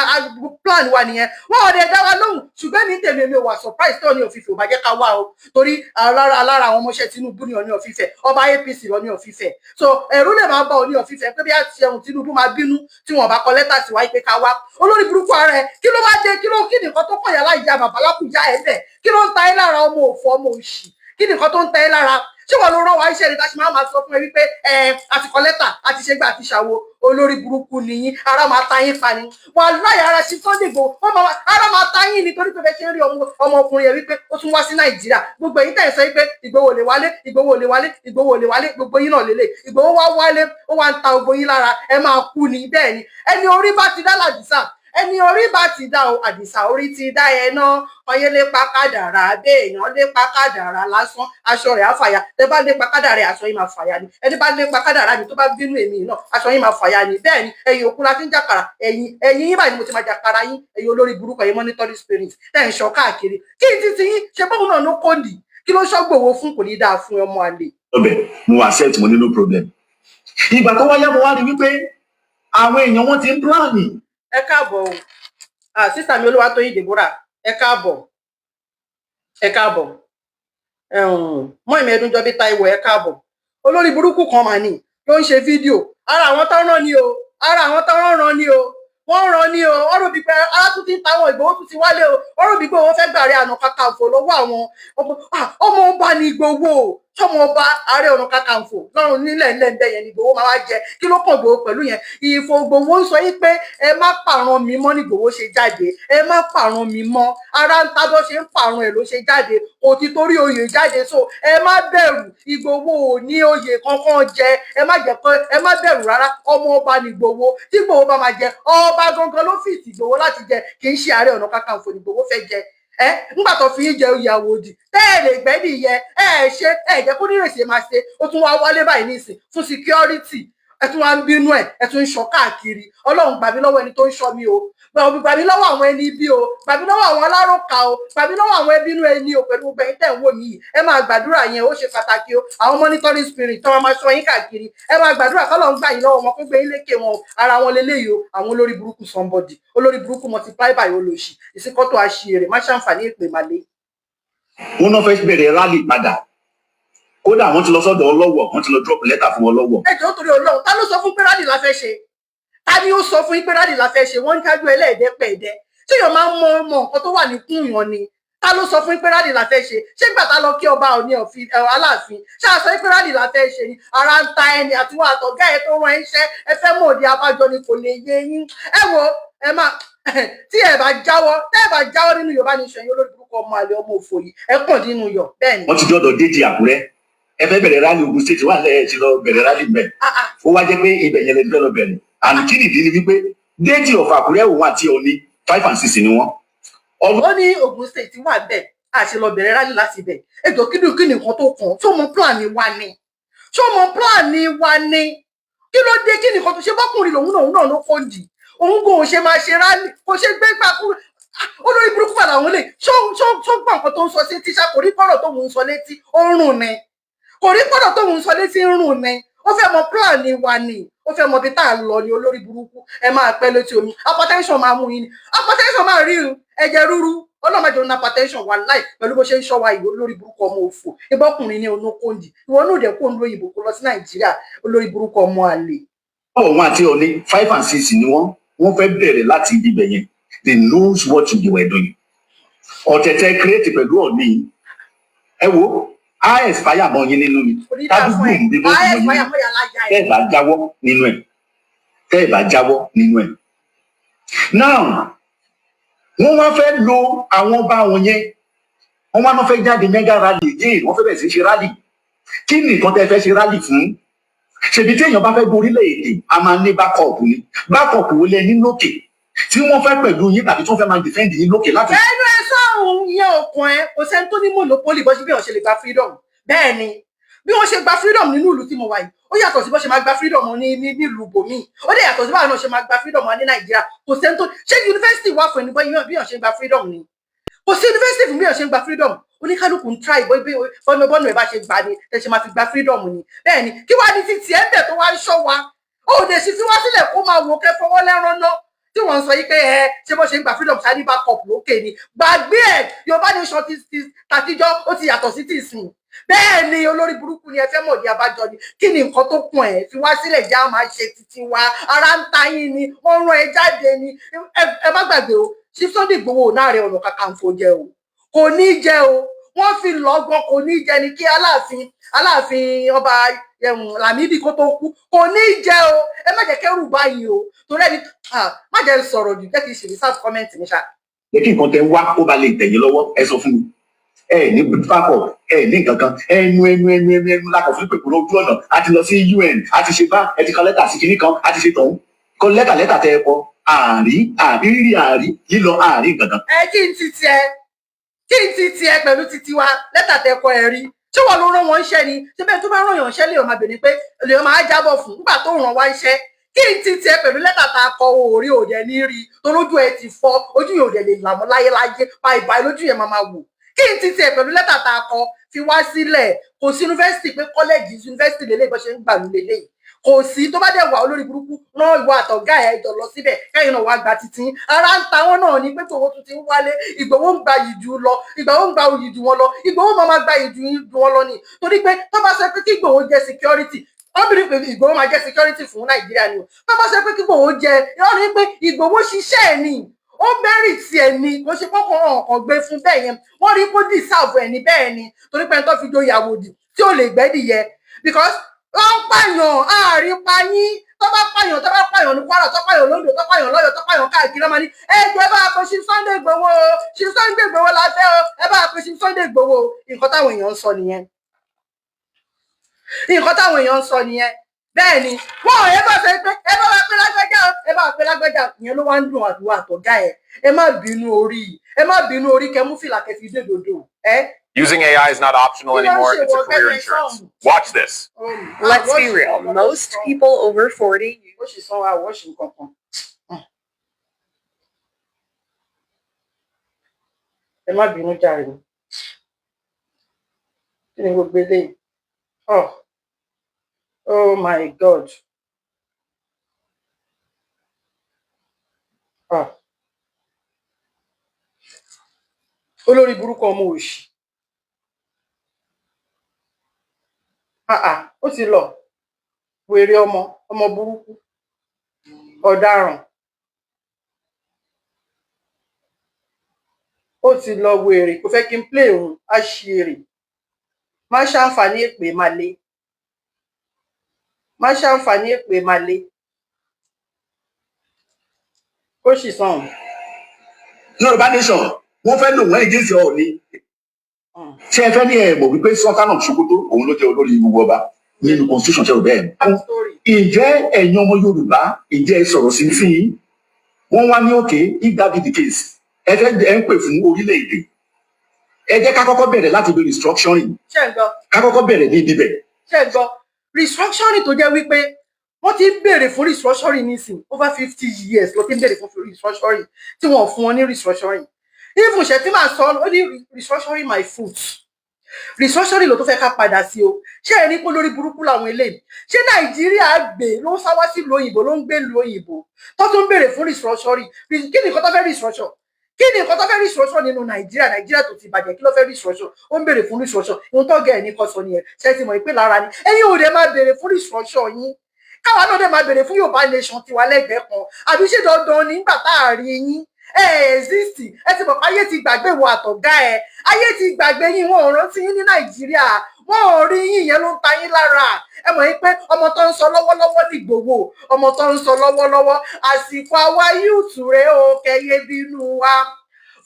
plan wa nìyẹn. Wọn ò dẹ̀ dá wa lóhùn, ṣùgbọ́n ní tèmi, mi ò wà surprise tó Ọọ̀ni of Ifẹ̀ ò bá jẹ́ ká wá o, torí alára àwọn ọmọọṣẹ́ Tinubu ní Ọọ̀ni of Ifẹ̀, ọba APC lọ́ní of Ifẹ̀. So ẹ̀rú lè máa bá Ọọ̀ni of Ifẹ̀ pé bí a ti ẹ̀hùn Tinubu máa bínú tí wọn bá kọ lẹ́tà sí wa pé ká wá. Olórí burúkú ara ẹ, kí ló wá dé? Kí ló, kí nìkan tó kọ̀ yàrá ìyá bàbá lákùjá ẹ̀ bẹ̀? Kí ló ń ta ẹ́ lára, ọmọ òfò, ọmọ òṣì? Kí nìkan tó ń ta ẹ́ lára? Ṣé wọn ló rán wa iṣẹ́ ni tá a ṣe máa sọ fún ẹ wípé ẹ àti kọ lẹ́tà, àti ṣe gbà, àti ṣàwo? Olórí burúkú nìyí. Ara máa ta yín pa ni. Wàláhì, ara ṣe Sunday Igboho wọn máa ara máa ta yín nítorí pé bẹ́ẹ̀ ṣe ń rí ọmọkùnrin yẹn wípé ó tún wá sí Nàìjíríà. Gbogbo èyí tẹ̀ ń sọ wípé Ìgbòho lè wálé, Ìgbòho lè wálé, Ìgbòho lè wálé, gbogbo yín náà lélẹ̀. Ìgbòho wá wálé, ó wá ń ta gbogbo yín lára. Ẹ máa kú ni. Bẹ́ẹ̀ ni, ẹni orí bá ti dá làdìsá, ẹni orí bá ti dá o, àdìsá orí ti dá ẹ náà. Ọyẹ lépa kádàrá, béèyàn lépa kádàrá lásán, aṣọ rẹ̀ á fàya. Tẹ bá lépa kádàrá rẹ̀, aṣọ yìí máa fàya ni. Ẹni bá lépa kádàrá mi tó bá bínú èmi náà, aṣọ yìí máa fàya ni. Bẹ́ẹ̀ ni, ẹ̀yin òkú la ti ń jàkàrà. Ẹ̀yin, ẹ̀yin yín báyìí ni mo ti máa jàkàrà yín. Ẹ̀yin olórí burúkú, ẹ̀yin monitoring spirit tẹ̀ ń ṣọ́ káàkiri, kí n ti ti yín ṣe bóun náà ló kóńdì? Kí ló ṣọ́ gbòwó fún? Kò ní dáa fún ọmọ àlè. Ọbẹ̀ mo accept, mo ní no problem. Ìgbà tó wáyá, mo wá rí wípé àwọn èèyàn wọn ti ń plan. Ẹ káàbọ̀ o, sísà mi Olúwatóyìn Deborah, ẹ káàbọ̀, ẹ káàbọ̀. Mọ́ ìmọ̀ Ẹdúnjọbí Táíwò, ẹ káàbọ̀. Olórí burúkú kan mà ní ló ń ṣe fídíò. Ara àwọn tó rán ni o, ara àwọn tó rán ni o, wọ́n rán ni o. Wọ́n rò bí pé ara tún ti ń ta àwọn. Ìgbòho tún ti wálé o. Wọ́n rò bí pé wọ́n fẹ́ gbàrẹ́ àná kakanfò lọ́wọ́ àwọn ọmọ ọba ní Ìgbòho. Sọmọ ọba Ààrẹ Ọ̀nà Kakanfò lọ́rùn nílẹ̀ ńlẹ̀ ńbẹ yẹn ní Ìgbòho máa wá jẹ. Kí ló kàn Ìgbòho pẹ̀lú yẹn? Ìfògbòho ń sọ yí pé ẹ má pààrọ̀ mi mọ́ ní Ìgbòho ṣe jáde. Ẹ má pààrọ̀ mi mọ́. Ara ń ta bó ṣe ń pààrọ̀ ẹ̀ ló ṣe jáde, kò ti torí oyè jáde. So ẹ má bẹ̀rù, Ìgbòho ò ní oyè kankan jẹ. Ẹ má jẹ pé ẹ má bẹ̀rù rárá. Ọmọ ọba ní Ìgbòho. Tí Ìgbòho bá máa jẹ ọba gangan ló fìtì Ìgbòho láti jẹ, kì í ṣe Ààrẹ Ọ̀nà Kakanfò ní Ìgbòho fẹ́ jẹ. Ẹ ńgbà tó fi ń jẹ oyè àwòdì tẹ́ ẹ lè gbẹ́ nìyẹn. Ẹ ṣe ẹ jẹ́ kó nírèsì máa ṣe. Ó tún wá wálé báyìí nísìn fún security, ẹ tún wá ń bínú ẹ, ẹ tún ń ṣọ́ káàkiri. Ọlọ́run gbà mí lọ́wọ́ ẹni tó ń ṣọ́ mi o. Gbà mí lọ́wọ́ àwọn ẹni bí o, gbà mí lọ́wọ́ àwọn aláròkà o, gbà mí lọ́wọ́ àwọn ẹbínú ẹni o. Pẹ̀lú gbogbo ẹ̀yin tẹ̀ ń wò mí yìí, ẹ máa gbàdúrà yẹn, ó ṣe pàtàkì o. Àwọn monitoring spirit tó máa ṣọ́ yín káàkiri, ẹ máa gbàdúrà kọ́lọ́run gbà yín lọ́wọ́ wọn, kó gbé yín lékè wọn o. Ara wọn leléyìí o, àwọn olórí burúkú somebody, olórí burúkú multiply by olóṣì ìsìnkọ́tò, àṣìírè má ṣàǹfààní èpè màlẹ́. Wọn náà fẹ́ bẹ̀rẹ̀ rally padà. Kódà wọ́n ti lọ sọ́dọ̀ Ọlọ́wọ̀, wọ́n ti lọ drop letter fún Ọlọ́wọ̀. Ẹ jọ̀ọ́, torí Ọlọ́run, ta ló sọ fún pé rally la fẹ́ ṣe? Ta ni ó sọ fún yín pé rally la fẹ́ ṣe? Wọ́n ń kájú ẹlẹ́ẹ̀dẹ́pẹ̀ẹ́dẹ́ tí èèyàn máa ń mọ mọ nǹkan tó wà ní kún yàn ni. Ta ló sọ fún yín pé rally la fẹ́ ṣe? Ṣé gbà tá lọ kí ọba Ọ̀ní ọ̀fi Aláàfin, ṣáà sọ pé rally la fẹ́ ṣe ni? Ara ń ta ẹni àtiwọ́ àtọ̀gá ẹ tó rán iṣẹ́. Ẹ fẹ́ mọ̀ òdi abájọ ni, kò lè yé yín. Ẹ wo, ẹ má tí ẹ bá jáwọ́, tẹ́ ẹ bá jáwọ́ nínú Yorùbá Nation yín, olórí burúkú ọmọ àlè, ọmọ òfò yìí, ẹ kàn nínú yọ bẹ́ẹ̀ ni. Wọ́n ti dọ́dọ̀ Déjì Àkúrẹ́. Ẹ fẹ́ bẹ̀rẹ̀ rally, Ogun State wà lẹ́yìn tí lọ bẹ̀rẹ̀ rally bẹ̀. Ah, ah. Ó wá jẹ́ pé ibẹ̀ yẹn lè fẹ́ lọ bẹ̀rẹ̀. Àmì kí nìdí ni wípé Déjì of Àkúrẹ́, òun àti Ọ̀ní, 5 and 6 ni wọ́n. Ó ní Ogun State wà bẹ́ẹ̀, a ṣe lọ bẹ̀rẹ̀ rally láti ibẹ̀. Ẹjọ́, kí ni nǹkan tó kàn? Tó mọ plan wa ni? Tó mọ plan wa ni? Kí ló dé? Kí ni nǹkan tó ṣe? Bọ́kùnrin lòun náà, òun náà ló kó dì òun kò ṣe máa ṣe rally, kò ṣe gbé gbà kú. Olórí burúkú padà àwọn lè ṣó gbọ́ nǹkan tó ń sọ sétí ṣá? Kò rí pọ̀rọ̀ tó ń sọ létí, ó ń rùn ni. Kò rí pọ̀rọ̀ tó ń sọ létí ń rùn ni. Ó fẹ́ mọ plan wa ni, ó fẹ́ mọ ibi tá à ń lọ ni. Olórí burúkú, ẹ máa pẹ́ létí omi. Hypertension máa mú yín ni, hypertension máa rí ẹ̀jẹ̀ ríru. Ọlọ́mọdé òun hypertension wà láì pẹ̀lú bó ṣe ń ṣọ́ wa yìí. Olórí burúkú ọmọ òfò, ìbọ́kùnrin ní onókòndì, ìwọ náà dẹ̀ kó ń lo òyìnbó kó lọ sí Nàìjíríà. Olórí burúkú ọmọ àlè. Òun àti Ọ̀ní, 5 and 6 ni wọ́n. Wọ́n fẹ́ bẹ̀rẹ̀ láti ibẹ̀ yẹn. They knows what they were doing. Ọ̀tẹ̀tẹ̀ create pẹ̀lú Ọ̀ní, ẹ wo, á expire mọ́ yín nínú ni. Tádùgbò ń bí bó ti mọ́ yín. Tẹ́ ẹ̀ bá jáwọ́ nínú ẹ̀, tẹ́ ẹ̀ bá jáwọ́ nínú ẹ̀ now, wọ́n wá fẹ́ lo àwọn ọba wọn yẹn. Wọ́n wá fẹ́ jáde mega rally yìí, wọ́n fẹ́ bẹ̀rẹ̀ sí ṣe rally. Kí ni nǹkan tẹ́ fẹ́ ṣe rally fún? Ṣèbí tí èèyàn bá fẹ́ gorílẹ̀ èdè, a máa ní backup ni. Backup wo lẹ ní lókè tí wọ́n fẹ́ pẹ̀lú yín tàbí tí wọ́n fẹ́ máa defend yín lókè láti. Ẹnu ẹ sọ̀hún, ìyẹn òkun ẹ. Kò sẹ́ni tó ní monopoly bó ṣe bí wọ́n ṣe lè gba freedom. Bẹ́ẹ̀ ni, bí wọ́n ṣe gba freedom nínú ìlú tí mo wà yìí, ó yàtọ̀ sí bó ṣe máa gba freedom ní nílùú bòmíì. Ó dẹ̀ yàtọ̀ sí báwọn náà ṣe máa gba freedom wa ní Nàìjíríà. Kò sẹ́ni tó ṣé yunifásitì wà fún ẹni bí wọ́n ṣe gba freedom ni. Kò sí yunifásitì fún bí wọ́n ṣe gba freedom. Oníkálukú ń try bó bọ́nù bọ́nù ẹ̀ bá ṣe gbà ni ẹ ṣe máa fi gba freedom ni. Bẹ́ẹ̀ ni, kí wàá ní ti tiẹ̀ ń bẹ̀ tó wá ń ṣọ́ wa? Ó dẹ̀ sì fi wá sílẹ̀ kó máa wò kẹ́ fọwọ́ lẹ́rán ná tí wọ́n ń sọ yìí pé ẹ ṣé bó ṣe ń gba freedom ṣáà ní backup lókè ni. Gbàgbé ẹ̀, Yorùbá Nation ti tàtijọ́ ó ti yàtọ̀ sí tìsín. Bẹ́ẹ̀ ni, olórí burúkú ni. Ẹ fẹ́ mọ̀ ní abájọ ni. Kí ni nǹkan tó kún ẹ̀? Fi wá sílẹ̀, já máa ṣe títí wa. Ara ń ta yín ni, wọ́n rán ẹ jáde ni. Ẹ má gbàgbé o, Chief Sunday Igboho náà rẹ ọ̀nà kakanfò jẹ o, kò ní jẹ o. Wọ́n fi lọ́gán, kò ní jẹ ni. Kí Aláàfin ọba Lámìdí kó tó kú, kò ní jẹ o. Ẹ má jẹ́ kẹ́rù báyìí o, torí ẹni má jẹ́ sọ̀rọ̀ jù, jẹ́ kí n ṣe research comment mi ṣá. Jẹ́ kí nǹkan tẹ wá kó ba lè tẹ̀yìn lọ́wọ́. Ẹ sọ fún mi, ẹ ní backup, ẹ ní nǹkan kan. Ẹnu ẹnu ẹnu ẹnu ẹnu lakọ̀ fún pèpè lójú ọ̀nà. A ti lọ sí UN, a ti ṣe bá ẹ ti kọ lẹ́tà sí kinní kan, a ti ṣe tọ̀hún, kọ lẹ́tà. Lẹ́tà tẹ ẹ kọ, àárí àárí rírí, àárí lílọ, àárí nǹkan kan. Ẹ kí n ti tiẹ̀, kí n ti tiẹ̀ pẹ̀lú titi wa. Lẹ́tà tẹ kọ, ẹ rí ṣé wọn ló rán wọn iṣẹ́ ni? Ṣé bẹ́ẹ̀ tó bá rán yàn iṣẹ́ lè máa bèrè pé lè máa jábọ̀ fún nígbà tó ràn wá iṣẹ́? Kí n ti tiẹ̀ pẹ̀lú lẹ́tà tá a kọ? Òórí òdẹ ní rí torójú ẹ ti fọ́, ojú yẹn òdẹ lè là mọ́ láyéláyé. Báyìí lójú yẹn máa máa wò. Kí n ti tiẹ̀ pẹ̀lú lẹ́tà tá a kọ? Fi wá sílẹ̀. Kò sí yunifásitì pé kọ́lẹ́jì yunifásitì lélẹ̀ bó ṣe ń gbà lù lélẹ̀, kò sí. Tó bá dẹ̀ wà, olórí burúkú rán ìwọ àtọ̀gá ẹ̀ jọ lọ síbẹ̀, kẹ́yìn náà wá gba títí. Ara ń ta wọn náà ní pé Ìgbòho tún ti ń wálé. Ìgbòho ń gba yìí jù lọ, Ìgbòho ń gba òyì jù wọn lọ, Ìgbòho máa gba yìí jù wọn lọ ni. Torí pé tó bá sọ pé kí Ìgbòho jẹ security, wọ́n bí pé Ìgbòho máa jẹ́ security fún Nàìjíríà ni o. Tó bá sọ pé kí Ìgbòho jẹ, wọ́n rí pé Ìgbòho ṣiṣẹ́ ẹ̀ ni, ó merit ẹ̀ ni. Kò ṣe kọ́kọ́ ọ̀kan gbé fún bẹ́ẹ̀ yẹn. Wọ́n rí kó deserve ẹ̀ ní. Bẹ́ẹ̀ ni, torí pé ẹni tó fi joyè àwòdì tí ò lè gbẹ́dìyẹ, because wọ́n ń pààyàn àárín payín. Tó bá pààyàn, tó bá pààyàn ní Kwara, tó pààyàn lóńdó, tó pààyàn lọ́yọ̀, tó pààyàn káàkiri, ọmọ ní ẹ jẹ́ ẹ bá a pe Chief Sunday Igboho o, Chief Sunday Igboho la fẹ́ o, ẹ bá a pe Chief Sunday Igboho o. Nǹkan táwọn èèyàn ń sọ nìyẹn, nǹkan táwọn èèyàn ń sọ nìyẹn. Bẹ́ẹ̀ ni, wọ́n ẹ bá sọ pé ẹ bá wa pé lágbájá o, ẹ bá wa pé lágbájá. Ìyẹn ló wá ń dùn àdúrà àtọ̀gá ẹ. Ẹ má bínú orí, ẹ má bínú orí, kẹ mú fìlà kẹ fi dé dòdò ẹ. Using AI is not optional Kí ló ń anymore, ṣe it's a wọ career gbẹ́gbẹ́ insurance. sọ́hùn? Watch this. Let's be real. Most people over 40 ó sì san àwọ̀ ṣì nǹkan kan. Ẹ má bínú jàre. Kí ni gbogbo eléyìí? Oh, oh my God, oh. Olórí burúkú ọmọ òṣì. Ah ah, ó ti lọ. Wèrè ọmọ, ọmọ burúkú, ọ̀daràn. Ó ti lọ, wèrè. Kò fẹ́ kí n play òun, á ṣe èrè. Má ṣàǹfààní èpè má le, má ṣàǹfààní èpè má le, kó sì sàn. Yorùbá nation, wọ́n fẹ́ lò wọ́n against Ọọ̀ni. Ṣé ẹ fẹ́ ní ẹ mọ̀ wípé Sultan of Sokoto, òun ló jẹ́ olórí gbogbo ọba nínú constitution? Ṣe rò bẹ́ẹ̀? Story. Ǹjẹ́ ẹ̀yin ọmọ Yorùbá, ǹjẹ́ ẹ sọ̀rọ̀ sí sí yín? Wọ́n wá ní òkè, if that be the case, ẹ fẹ́ ẹ ń pè fún orílẹ̀-èdè, ẹ jẹ́ ká kọ́kọ́ bẹ̀rẹ̀ láti bí restructuring. Ṣé ń gbọ́? Ká kọ́kọ́ bẹ̀rẹ̀ ní ibi bẹ̀. Ṣé ń gbọ́? Restructuring tó jẹ́ wípé wọ́n ti ń béèrè fún restructuring nísìn over 50 years ló ti ń béèrè fún restructuring, tí wọ́n fún wọn ní restructuring. Even ṣe tí màá sọ, ó ní restructuring my foot. Restructuring ló tó fẹ́ ká padà sí o. Ṣé ẹ ní pé lórí burúkú làwọn eléyìí? Ṣé Nàìjíríà gbé ló ń sá wá sí ìlú òyìnbó, ló ń gbé ìlú òyìnbó, tó tún béèrè fún restructuring? Kí ni nǹkan tó fẹ́ restructure? Kí ni nǹkan tó fẹ́ restructure nínú Nàìjíríà? Nàìjíríà tó ti bàjẹ́, kí ló fẹ́ restructure? Ó ń béèrè fún restructure. Ohun tó gẹ̀ ẹ́ ní kò sọ nìyẹn. Ṣé ti mọ̀ pé lára ni ẹ̀yin ò dẹ̀ máa béèrè fún restructure yín, káwa náà dẹ̀ máa béèrè fún Yorùbá nation tiwa lẹ́gbẹ̀ẹ́ kan? Àbí ṣé dandan nígbà tá a rí yín, ẹ exist? Ẹ ti mọ̀ pé ayé ti gbàgbé wo àtọ̀gá ẹ, ayé ti gbàgbé yín. Wọn ò rántí yín ní Nàìjíríà, wọn ò rí yín. Yẹn ló ń ta yín lára. Ẹ mọ̀ yín pé ọmọ tó ń sọ lọ́wọ́lọ́wọ́ nìgbòho, ọmọ tó ń sọ lọ́wọ́lọ́wọ́, àsìkò àwa youth rèé o. Kẹyẹ bínú wa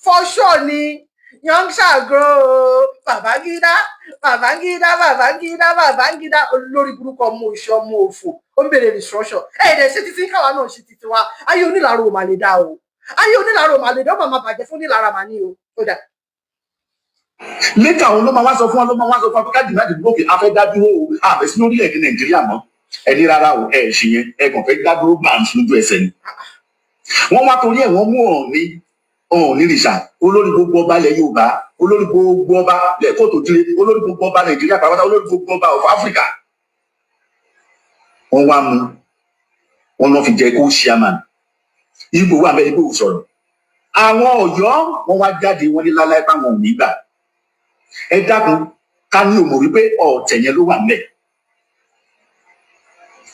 for sure ni. Young shall grow. Babangida, Babangida, Babangida, Babangida. Olórí burúkú, ọmọ òṣì, ọmọ òfò. Ó ń béèrè restructure. Ẹ ẹ̀dẹ̀ ṣe títí, káwa náà ṣe títí wa. Ayé onílàró ò mà lè dá o. Ayé onílàró ò mà lè dá. Ó mà máa bàjẹ́ fún onílára mà ní o. Ó dà. Later, òun ló máa wá sọ fún wa, ló máa wá sọ fún wa pé ká dìbò dìbò òkè, a fẹ́ dá dúró o, a fẹ́ sí lórílẹ̀‐èdè Nàìjíríà mọ́. Ẹ ní rárá o, ẹ ṣe yẹn, ẹ kàn fẹ́ dá dúró gbà lójú ẹsẹ̀ ni. Wọ́n wá torí ẹ̀, wọ́n mú Ọọ̀ni, Ọọ̀ni rìṣà, olórí gbogbo ọba ilẹ̀ Yorùbá, olórí gbogbo ọba lẹ́kọ̀ọ́ tó dire, olórí gbogbo ọba Nàìjíríà pàápàá, olórí gbogbo ọba of Africa. Wọ́n wá mú wọn lọ fi jẹ kó chairman. Ìgbò wà bẹ́ẹ̀, Ìgbò sọ̀rọ̀. Àwọn Ọ̀yọ́, wọ́n wá jáde, wọ́n ní láláì páwọn ò ní gbà. Ẹ dákun, ká ní òmò wípé ọ̀tẹ̀ yẹn ló wà ńbẹ̀.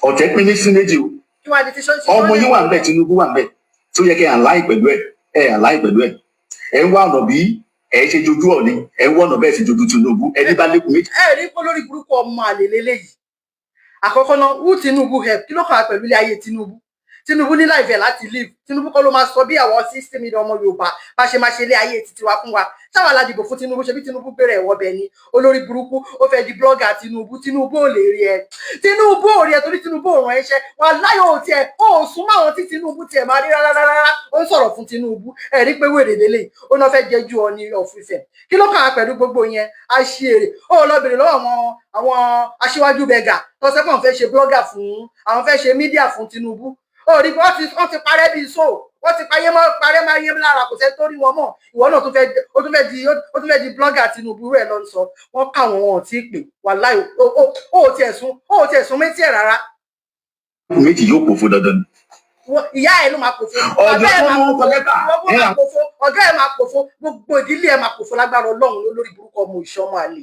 Ọ̀tẹ̀ pín ní sí méjì o. Kí wàá di ti ṣọ́ọ̀ṣì? Ọmọ yín wà ńbẹ̀, Tinubu wà ńbẹ̀, tó yẹ kẹ́ align pẹ̀lú ẹ̀. Ẹ align pẹ̀lú ẹ̀, ẹ ń wá ọ̀nà bí ẹ ṣe jojú Ọ̀ni, ẹ ń wá ọ̀nà bẹ́ẹ̀ ṣe jojú Tinubu. Ẹni bá lékun méjì. Ẹ rí pé lórí burúkú, ọmọ àlè lélẹ́yìí. Àkọ́kọ́ náà, who Tinubu help? Kí ló kàn á pẹ̀lú ilé ayé Tinubu? Tinubu ní láìfẹ́ láti live. Tinubu kọ́ ló máa sọ bí àwọn 60 million ọmọ Yorùbá bá ṣe máa ṣe ilé ayé títí wa fún wa. Táwa la dìbò fún Tinubu? Ṣe bí Tinubu gbére ẹ̀wọ̀ bẹ̀ ni? Olórí burúkú, ó fẹ́ di blogger Tinubu. Tinubu ò lè rí ẹ, Tinubu ò rí ẹ, torí Tinubu ò ràn ẹṣẹ wà láyọ̀. Ò tiẹ̀ ó sún mọ́ àwọn tí Tinubu tiẹ̀ máa rí rárá rárá. Ó ń sọ̀rọ̀ fún Tinubu. Ẹ rí pé wèrè lélẹ̀. Ó náà fẹ́ jẹ́jú Ọọ̀ni of Ifẹ̀. Kí ló kàn á pẹ̀lú gbogbo yẹn? Aṣèrè ó lọ bèrè lọ́wọ́ àwọn aṣíwájú bẹ̀gà tó sẹ́pọ̀n fẹ́ ṣe blogger fún àwọn, fẹ́ ṣe media fún Tinubu. Ó rí pé wọ́n ti parẹ́ bíi so, wọ́n ti payé mọ́, parẹ́ máa yé lára. Kò sẹ́ni tó rí wọn mọ́. Ìwọ náà tún fẹ́, ó tún fẹ́ di blogger Tinubu rẹ̀ lọ sọ. Wọ́n ká wọn, wọn ò tí ì pè. Wàláì, ó tiẹ̀ sún méjì ẹ̀ rárá. Méjì yóò pòfo dandan ni. Ìyá ẹ ló máa pòfo. Ọjọ́ Bàbá ẹ tó máa mú pòfo, kọ lẹ́tà. ìwọ máa pòfo, ọ̀gá ẹ máa pòfo, gbogbo ìdílé ẹ máa pòfo lágbára Ọlọ́run. Lórí burúkú, ọmọ ìṣọmọ àlè.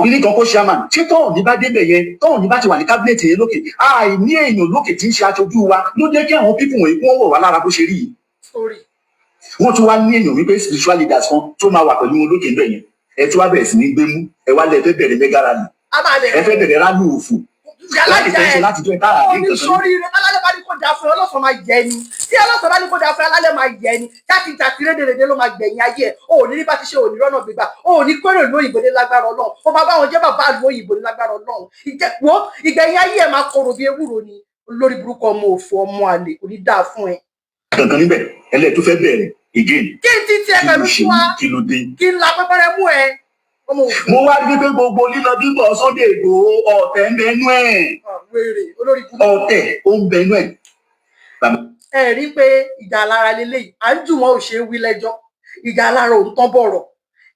Kíní kan kó chairman, ṣé tóun ní bá débẹ̀ yẹn, tóun ní bá ti wà ní cabinet yẹn lókè, àìní èèyàn lókè tí ń ṣe aṣojú wa ló jẹ́ kí àwọn people wọ̀nyí wọ́n wọ̀ wá lára bó ṣe rí yìí. Story. Wọ́n tún wá ní èèyàn wípé spiritual leaders kan tó máa wà pẹ̀lú wọn lókè ńbẹ̀ yẹn. Ẹ tún wá bẹ̀rẹ̀ sí ní gbé mú ẹ wá lẹ fẹ́ bẹ̀rẹ̀ mega rally. A máa Ẹ bẹ̀rẹ̀. fẹ́ bẹ̀rẹ̀ rally òfò Yàrá láti ìjà fẹ́ ṣe ẹ láti jọ ìtara ó àbí ní nǹkan kan. Sórí rẹ, alálẹ̀ bá ní kó dáa fún ẹ, ọlọ́sàn máa yẹ ni. Tí ọlọ́sàn bá ní kó dáa fún ẹ, alálẹ̀ máa yẹ ni. Jákèjádé rédèrèdè ló máa gbẹ̀yìn ayé ẹ. O ò ní rí bá ti ṣe, ò ní rọ́nà gbígbà, o ò ní kéré ìlú òyìnbó ní lágbára Ọlọ́run. Ó máa bá wọn jẹ́ bàbá ìlú òyìnbó ní lágbára Ọlọ́run. Ìjẹ́ wo ìgbẹ̀yìn ayé ẹ máa korò bí ewúro ni. Olórí burúkú, ọmọ òfò, ọmọ àlè, kò ní dáa fún ẹ. Kankan níbẹ̀, ẹlẹ́ẹ̀ tó fẹ́ bẹ̀rẹ̀ again. Kí n ti tiẹ̀ Kí ló pẹ̀lú ṣe fún wa? Kí ló dé? Kí n la pẹ́pẹ́rẹ́ mú ẹ, ọmọ òfò. Mo wá rí pé gbogbo lílọ bíbọ̀ Sunday Igboho, ọ̀tẹ̀ ń bẹnu ẹ̀. Ah, wèrè, olórí burúkú. Ọ̀tẹ̀ ó ń bẹnu ẹ̀. Ẹ rí i pé ìjà alára leléyìí, à ń jù wọn, ò ṣe é wí lẹ́jọ́. Ìjà alára ò ń tán bọ̀rọ̀.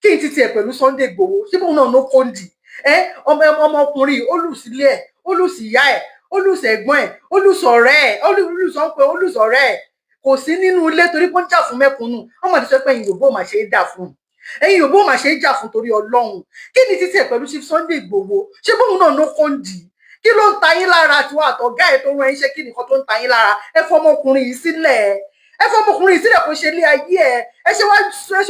Kí n ti tiẹ̀ pẹ̀lú Sunday Igboho? Síbò náà ló kóńdì ẹ? Ọmọkùnrin ó lù sílé ẹ̀, ó lù sí ìyá ẹ̀, ó lù sí ẹ̀gbọ́n ẹ̀, ó lù sọ̀rẹ́ ẹ̀, ó lù sọ pé ó lù sọ̀rẹ́ ẹ̀. Kò sí nínú ilé torí pé ó ń jà fún mẹ̀kúnnù. Ọmọ ti sọ pé Yorùbá ò mà ṣe é dà fún un. Ẹ̀yin Yorùbá ò mà ṣe é jà fún torí Ọlọ́run. Kí ni títí ẹ̀ pẹ̀lú Chief Sunday Igboho? Ṣé bóun náà ló kó ń dì í? Kí ló ń ta yín lára tiwọn àtọ̀gá ẹ̀ tó rán iṣẹ́? Kí nìkan tó ń ta yín lára? Ẹ fọmọkùnrin yìí sílẹ̀, ẹ fọmọkùnrin yìí sílẹ̀ kó ṣe ilé ayé ẹ. Ẹ ṣe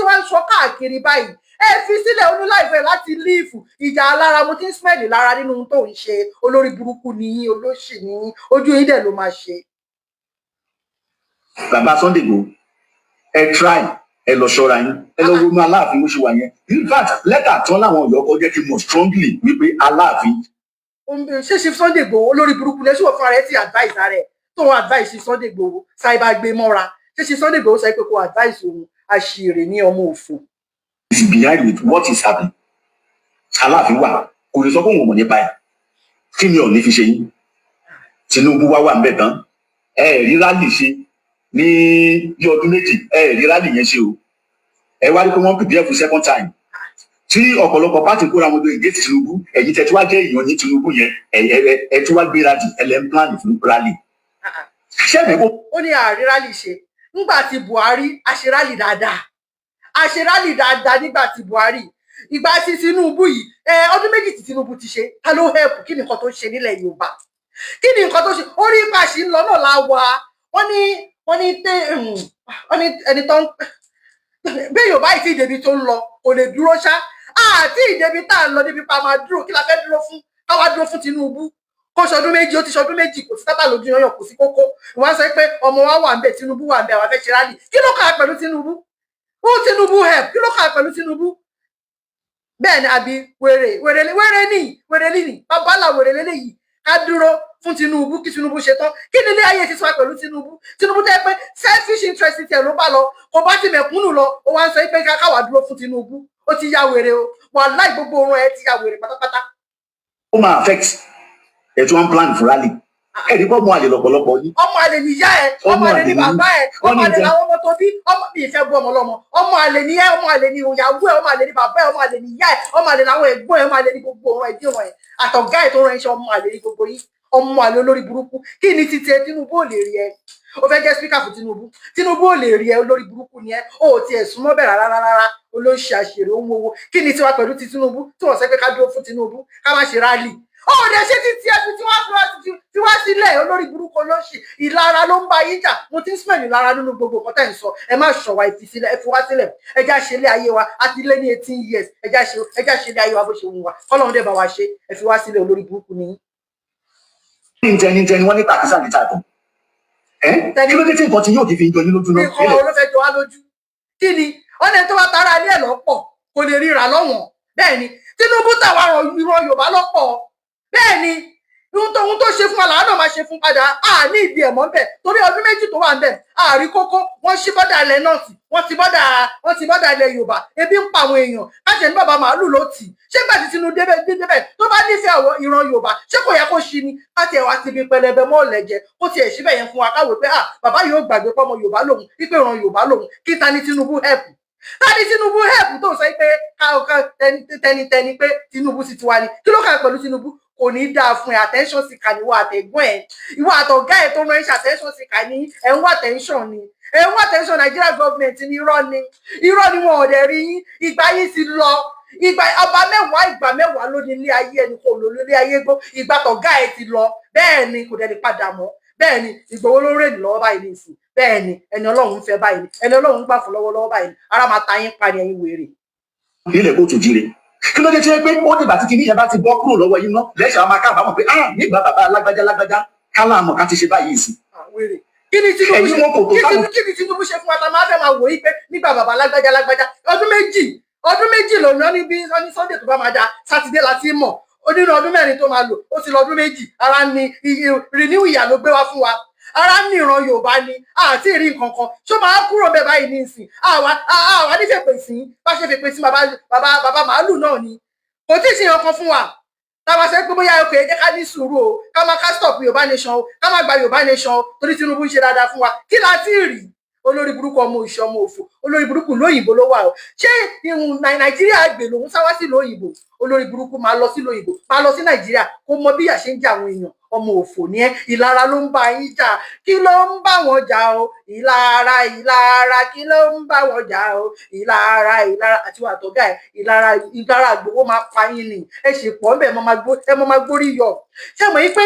wá ń sọ káàkiri báyìí? Ẹ fi sílẹ̀, ó ní life láti live. Ìjà alára, mo ti ń smell lára nínú ohun tó ń ṣe. Olórí burúkú ni yín, olóṣì ni yín, ojú yín dẹ̀ ló máa ṣe. Bàbá Sunday Igboho, ẹ try, ẹ lọ ṣọ́ra yín, ẹ lọ wọnú Aláàfin bó ṣe wà yẹn. In fact, lẹ́tà tán láwọn Ọ̀yọ́ kọ jẹ́ kí n mọ̀ strongly wípé Aláàfin Ṣé Chief Sunday Igboho, olórí burúkú lẹ́sùn fúnra rẹ̀ ti advice rẹ̀ tó ń advice Chief Sunday Igboho ṣáìbà gbé mọ́ra? Ṣé Chief Sunday Igboho sọ pé kó advice òun? Àṣìírí ní ọmọ òfò. is behind with what is happening. Aláàfin wà, kò lè sọ pé òun ò mọ̀ nípa ẹ̀. Kí ni Ọ̀ọ̀ni fi ṣe yín? Tinubu wá wà ń bẹ̀ tán, ẹ ẹ̀ rí rally ṣe ní bí ọdún 2, ẹ ẹ̀ rí rally yẹn ṣe o. Ẹ wá rí pé wọ́n prepare for second time tí ọ̀pọ̀lọpọ̀ party kóra wọn lórí against Tinubu. Ẹ̀yin tẹ́ tí wá jẹ́ èèyàn ní Tinubu yẹn, ẹ ẹ ẹ tí wá gbé rally, ẹ lẹ́ ń plan fún rally. Ṣé ẹ̀mí kó Ó ní ààrẹ rally ṣe nígbà tí Buhari. A ṣe rally dáadáa, a ṣe rally dáadáa nígbà tí Buhari. Ìgbà tí Tinubu yìí, ẹ ọdún 2 tí Tinubu ti ṣe, ta ló help? Kí ni nǹkan tó ṣe nílẹ̀ Yorùbá? Kí ni nǹkan tó ṣe? Orí ipa ṣì ń lọ náà la wà. Wọ́n ní tẹ wọ́n ní ẹni tó ń bẹ́ẹ̀ Yorùbá yìí tí ìdèbí tó ń lọ kò lè dúró ṣá. Àti ìdèbí tá à ń lọ níbi pa máa dúró, kí la fẹ́ dúró fún? Káwá dúró fún Tinubu kó ṣọdún 2, ó ti ṣọdún 2, kò sí tátà lójú yanyan, kò sí kókó. Wọ́n sọ pé ọmọ wa wà ń bẹ̀, Tinubu wà ń bẹ̀, àwọn fẹ́ ṣe rally. Kí ló kà á pẹ̀lú Tinubu? Who Tinubu help? Kí ló kà á pẹ̀lú Tinubu? Bẹ́ẹ̀ ni, àbí wèrè wèrè wèrè ní wèrè ní babalà wèrè lélẹ́yìí. Ká dúró fún Tinubu kí Tinubu ṣe tán, kí ni ilé ayé ti sọ pẹ̀lú Tinubu? Tinubu tẹ́ pé selfish interest tiẹ̀ ló bá lọ, kò bá ti mẹ̀kúnnù lọ. Ó wá ń sọ pé káwá dúró fún Tinubu. Ó ti ya wèrè o, wàláì, gbogbo orun ẹ ti ya wèrè pátápátá. Ó máa affect ẹ̀ tí wọ́n ń plan fún rally. Ẹ̀ ní bọ́ mọ àlè lọ́pọ̀lọpọ̀ yín. Ọmọ àlè ní ìyá ẹ, ọmọ àlè ní bàbá ẹ, ọmọ àlè làwọn ọmọ tó bí. Ọmọ mi ìfẹ́ bú ọmọ lọ́mọ. Ọmọ àlè ní ẹ, ọmọ àlè ní ìyàwó ẹ, ọmọ àlè ní bàbá ẹ, ọmọ àlè ní ìyá ẹ, ọmọ àlè làwọn ẹ̀gbọ́n ẹ, ọmọ àlè ní gbogbo ọ̀rọ̀ ẹbí wọn ẹ àtọ̀gá ẹ tó rán iṣẹ́. Ọmọ àlè ní gbogbo yín, ọmọ àlè olórí burúkú. Kí ni títí ẹ? Tinubu ò lè rí ẹ. Ó fẹ́ jẹ́ speaker fún Tinubu, Tinubu ò lè rí ẹ. Olórí burúkú ni ẹ, ó ò tiẹ̀ súnmọ́ bẹ̀ rárá rárá. Olóṣì, àṣèrè, ohun owó. Kí ni tiwa pẹ̀lú ti Tinubu tí wọ́n sọ pé ká dúró fún Tinubu, ká má ṣe rally? Ó lè ṣe títí ẹ fi tí wá sílẹ̀. Olórí burúkú, olóṣì, ìlara ló ń bá yín jà. Mo ti ń smell ìlara nínú gbogbo nǹkan tẹ́ ń sọ. Ẹ má ṣọ̀wá, ẹ fi sílẹ̀, ẹ fi wá sílẹ̀. Ẹ já ṣe ilé ayé wa. A ti lé ní 18 years. Ẹ já ṣe ilé ayé wa bó ṣe wù wá. Kọ́lọ́run dẹ̀ bá wa ṣe. Ẹ fi wá sílẹ̀, olórí burúkú ni yín. Ní tẹni tẹni wọ́n ní tàkísà ní tààtọ̀ ẹ. Kí ló dé tí nǹkan tí yóò ti fi jọ yín lójú náà? Nǹkan wo ló fẹ́ jọ wá lójú? Kí ni ọ̀nà tó bá tara ilé ẹ̀ lọ́pọ̀ kò lè ríra lọ́wọ́n? Bẹ́ẹ̀ ni Tinubu tàwa ìran Yorùbá lọ́pọ̀. Bẹ́ẹ̀ ni ohun tó ṣe fún wa làwọn náà máa ṣe fún padà. A ní ìdí ẹ̀ mọ́ ń bẹ̀ torí ọdún 2 tó wà ń bẹ̀, àárí kókó. Wọ́n ṣí border ilẹ̀ north, wọ́n ti border ilẹ̀ Yorùbá. Ebi ń pa àwọn èèyàn káṣẹ ní bàbá màálù ló tì. Ṣé gbà tí Tinubu débẹ̀ tó bá nífẹ̀ẹ́ àwọn ìran Yorùbá, ṣé kò yẹ kó ṣí ni? Káti ẹ̀ wá ti fi pẹlẹbẹ mọ́ ọ̀lẹ́jẹ kó tiẹ̀ síbẹ̀ yẹn fún wa, káwé pé ah, bàbá yóò gbàgbé pọ́mọ Yorùbá lòun, wípé ìran Yorùbá lòun. Kí ta ni Tinubu help? Ta ni Tinubu help tó sọ pé tẹnitẹni pé Tinubu sì ti wá ní? Kí ló kà pẹ̀lú Tinubu? Kò ní í dáa fún ẹ. Attention seeker ni ìwọ àtẹ̀gbọ́n ẹ, ìwọ àtọ̀gá ẹ tó rán iṣẹ́. Attention seeker ni ẹ, ń wá attention ni, ẹ ń wá attention Nigeria government ni. Irọ́ ni, irọ́ ni, wọn ò dẹ̀ rí yín. Ìgbà yín ti lọ. Ìgbà ọba mẹ́wàá, ìgbà mẹ́wàá ló ní ilé ayé ẹni kò lò lórí ayé gbó. Ìgbà tọ̀gá ẹ ti lọ, bẹ́ẹ̀ ni kò dẹ̀ lè padà mọ́. Bẹ́ẹ̀ ni Ìgbòho ló rèé lọ́wọ́ báyìí nísìn. Bẹ́ẹ̀ ni ẹni Ọlọ́run fẹ́ báyìí ni ẹni Ọlọ́run gbà fún lọ́wọ́lọ́wọ́ báyìí ni. Ara máa ta yín pa ni, ẹ̀yin wèrè. Nílẹ̀ kóòtù jíire, kí ló dé tí ó yẹ pé ó dìgbà tí kinní yẹn bá ti bọ́ kúrò lọ́wọ́ yín ná lẹ́sẹ̀ àwọn máa kábàámọ̀ pé ah, nígbà bàbá lágbájá lágbájá kálá àmọ̀ ká ti ṣe báyìí sí? Wèrè. Kí ni Tinubu Ẹ̀yin ṣe? wọn kò tó Kí táwọn Tinubu, kí ni Tinubu ṣe fún wa tá a máa fẹ́ máa wò yí pé nígbà bàbá lágbájá lágbájá? Ọdún 2, ọdún 2 lòun ní bí wọ́n ní Sunday tó bá máa da Sátidé la ti mọ̀. Ó nínú ọdún 4 tó máa lò, ó ti lọ ọdún 2. Ara ní renew, ìyà ló gbé wá fún wa. Ara ní ìran Yorùbá ni àti ìrí nǹkan kan ṣó máa kúrò bẹ́ẹ̀ báyìí ní ìsìn. Àwa ní fèpè sí bá ṣe fèpè sí bàbá bàbá bàbá màálù náà ni kò tí ì ṣe nǹkan fún wa. Táwa ṣe pé bóyá ọkọ̀ ẹ jẹ́ ká ní sùúrù o, ká má ká stop Yorùbá nation o, ká má gba Yorùbá nation o, torí Tinubu ń ṣe dáadáa fún wa. Kí la ti rí? Olórí burúkú, ọmọ òṣì, ọmọ òfò, olórí burúkú lóyìnbó ló wà o. Ṣé ìhùn Nàìjíríà gbè lòun sáwá sí lóyìnbó? Olórí burúkú, máa lọ sí lóyìnbó, máa lọ sí Nàìjíríà, kó mọ bí ìyà ṣe ń jẹ àwọn èèyàn. Ọmọ òfò ni ẹ. Ìlara ló ń bá yín jà. Kí ló ń bá wọn jà o? Ìlara, ìlara, kí ló ń bá wọn jà o? Ìlara, ìlara àti wà tọ́gà ẹ. Ìlara, ìlara àgbòwò máa pa yín ni. Ẹ ṣe pọ̀ ńbẹ̀, ẹ mọ máa gbórí yọ. Ṣé mọ̀ yín pé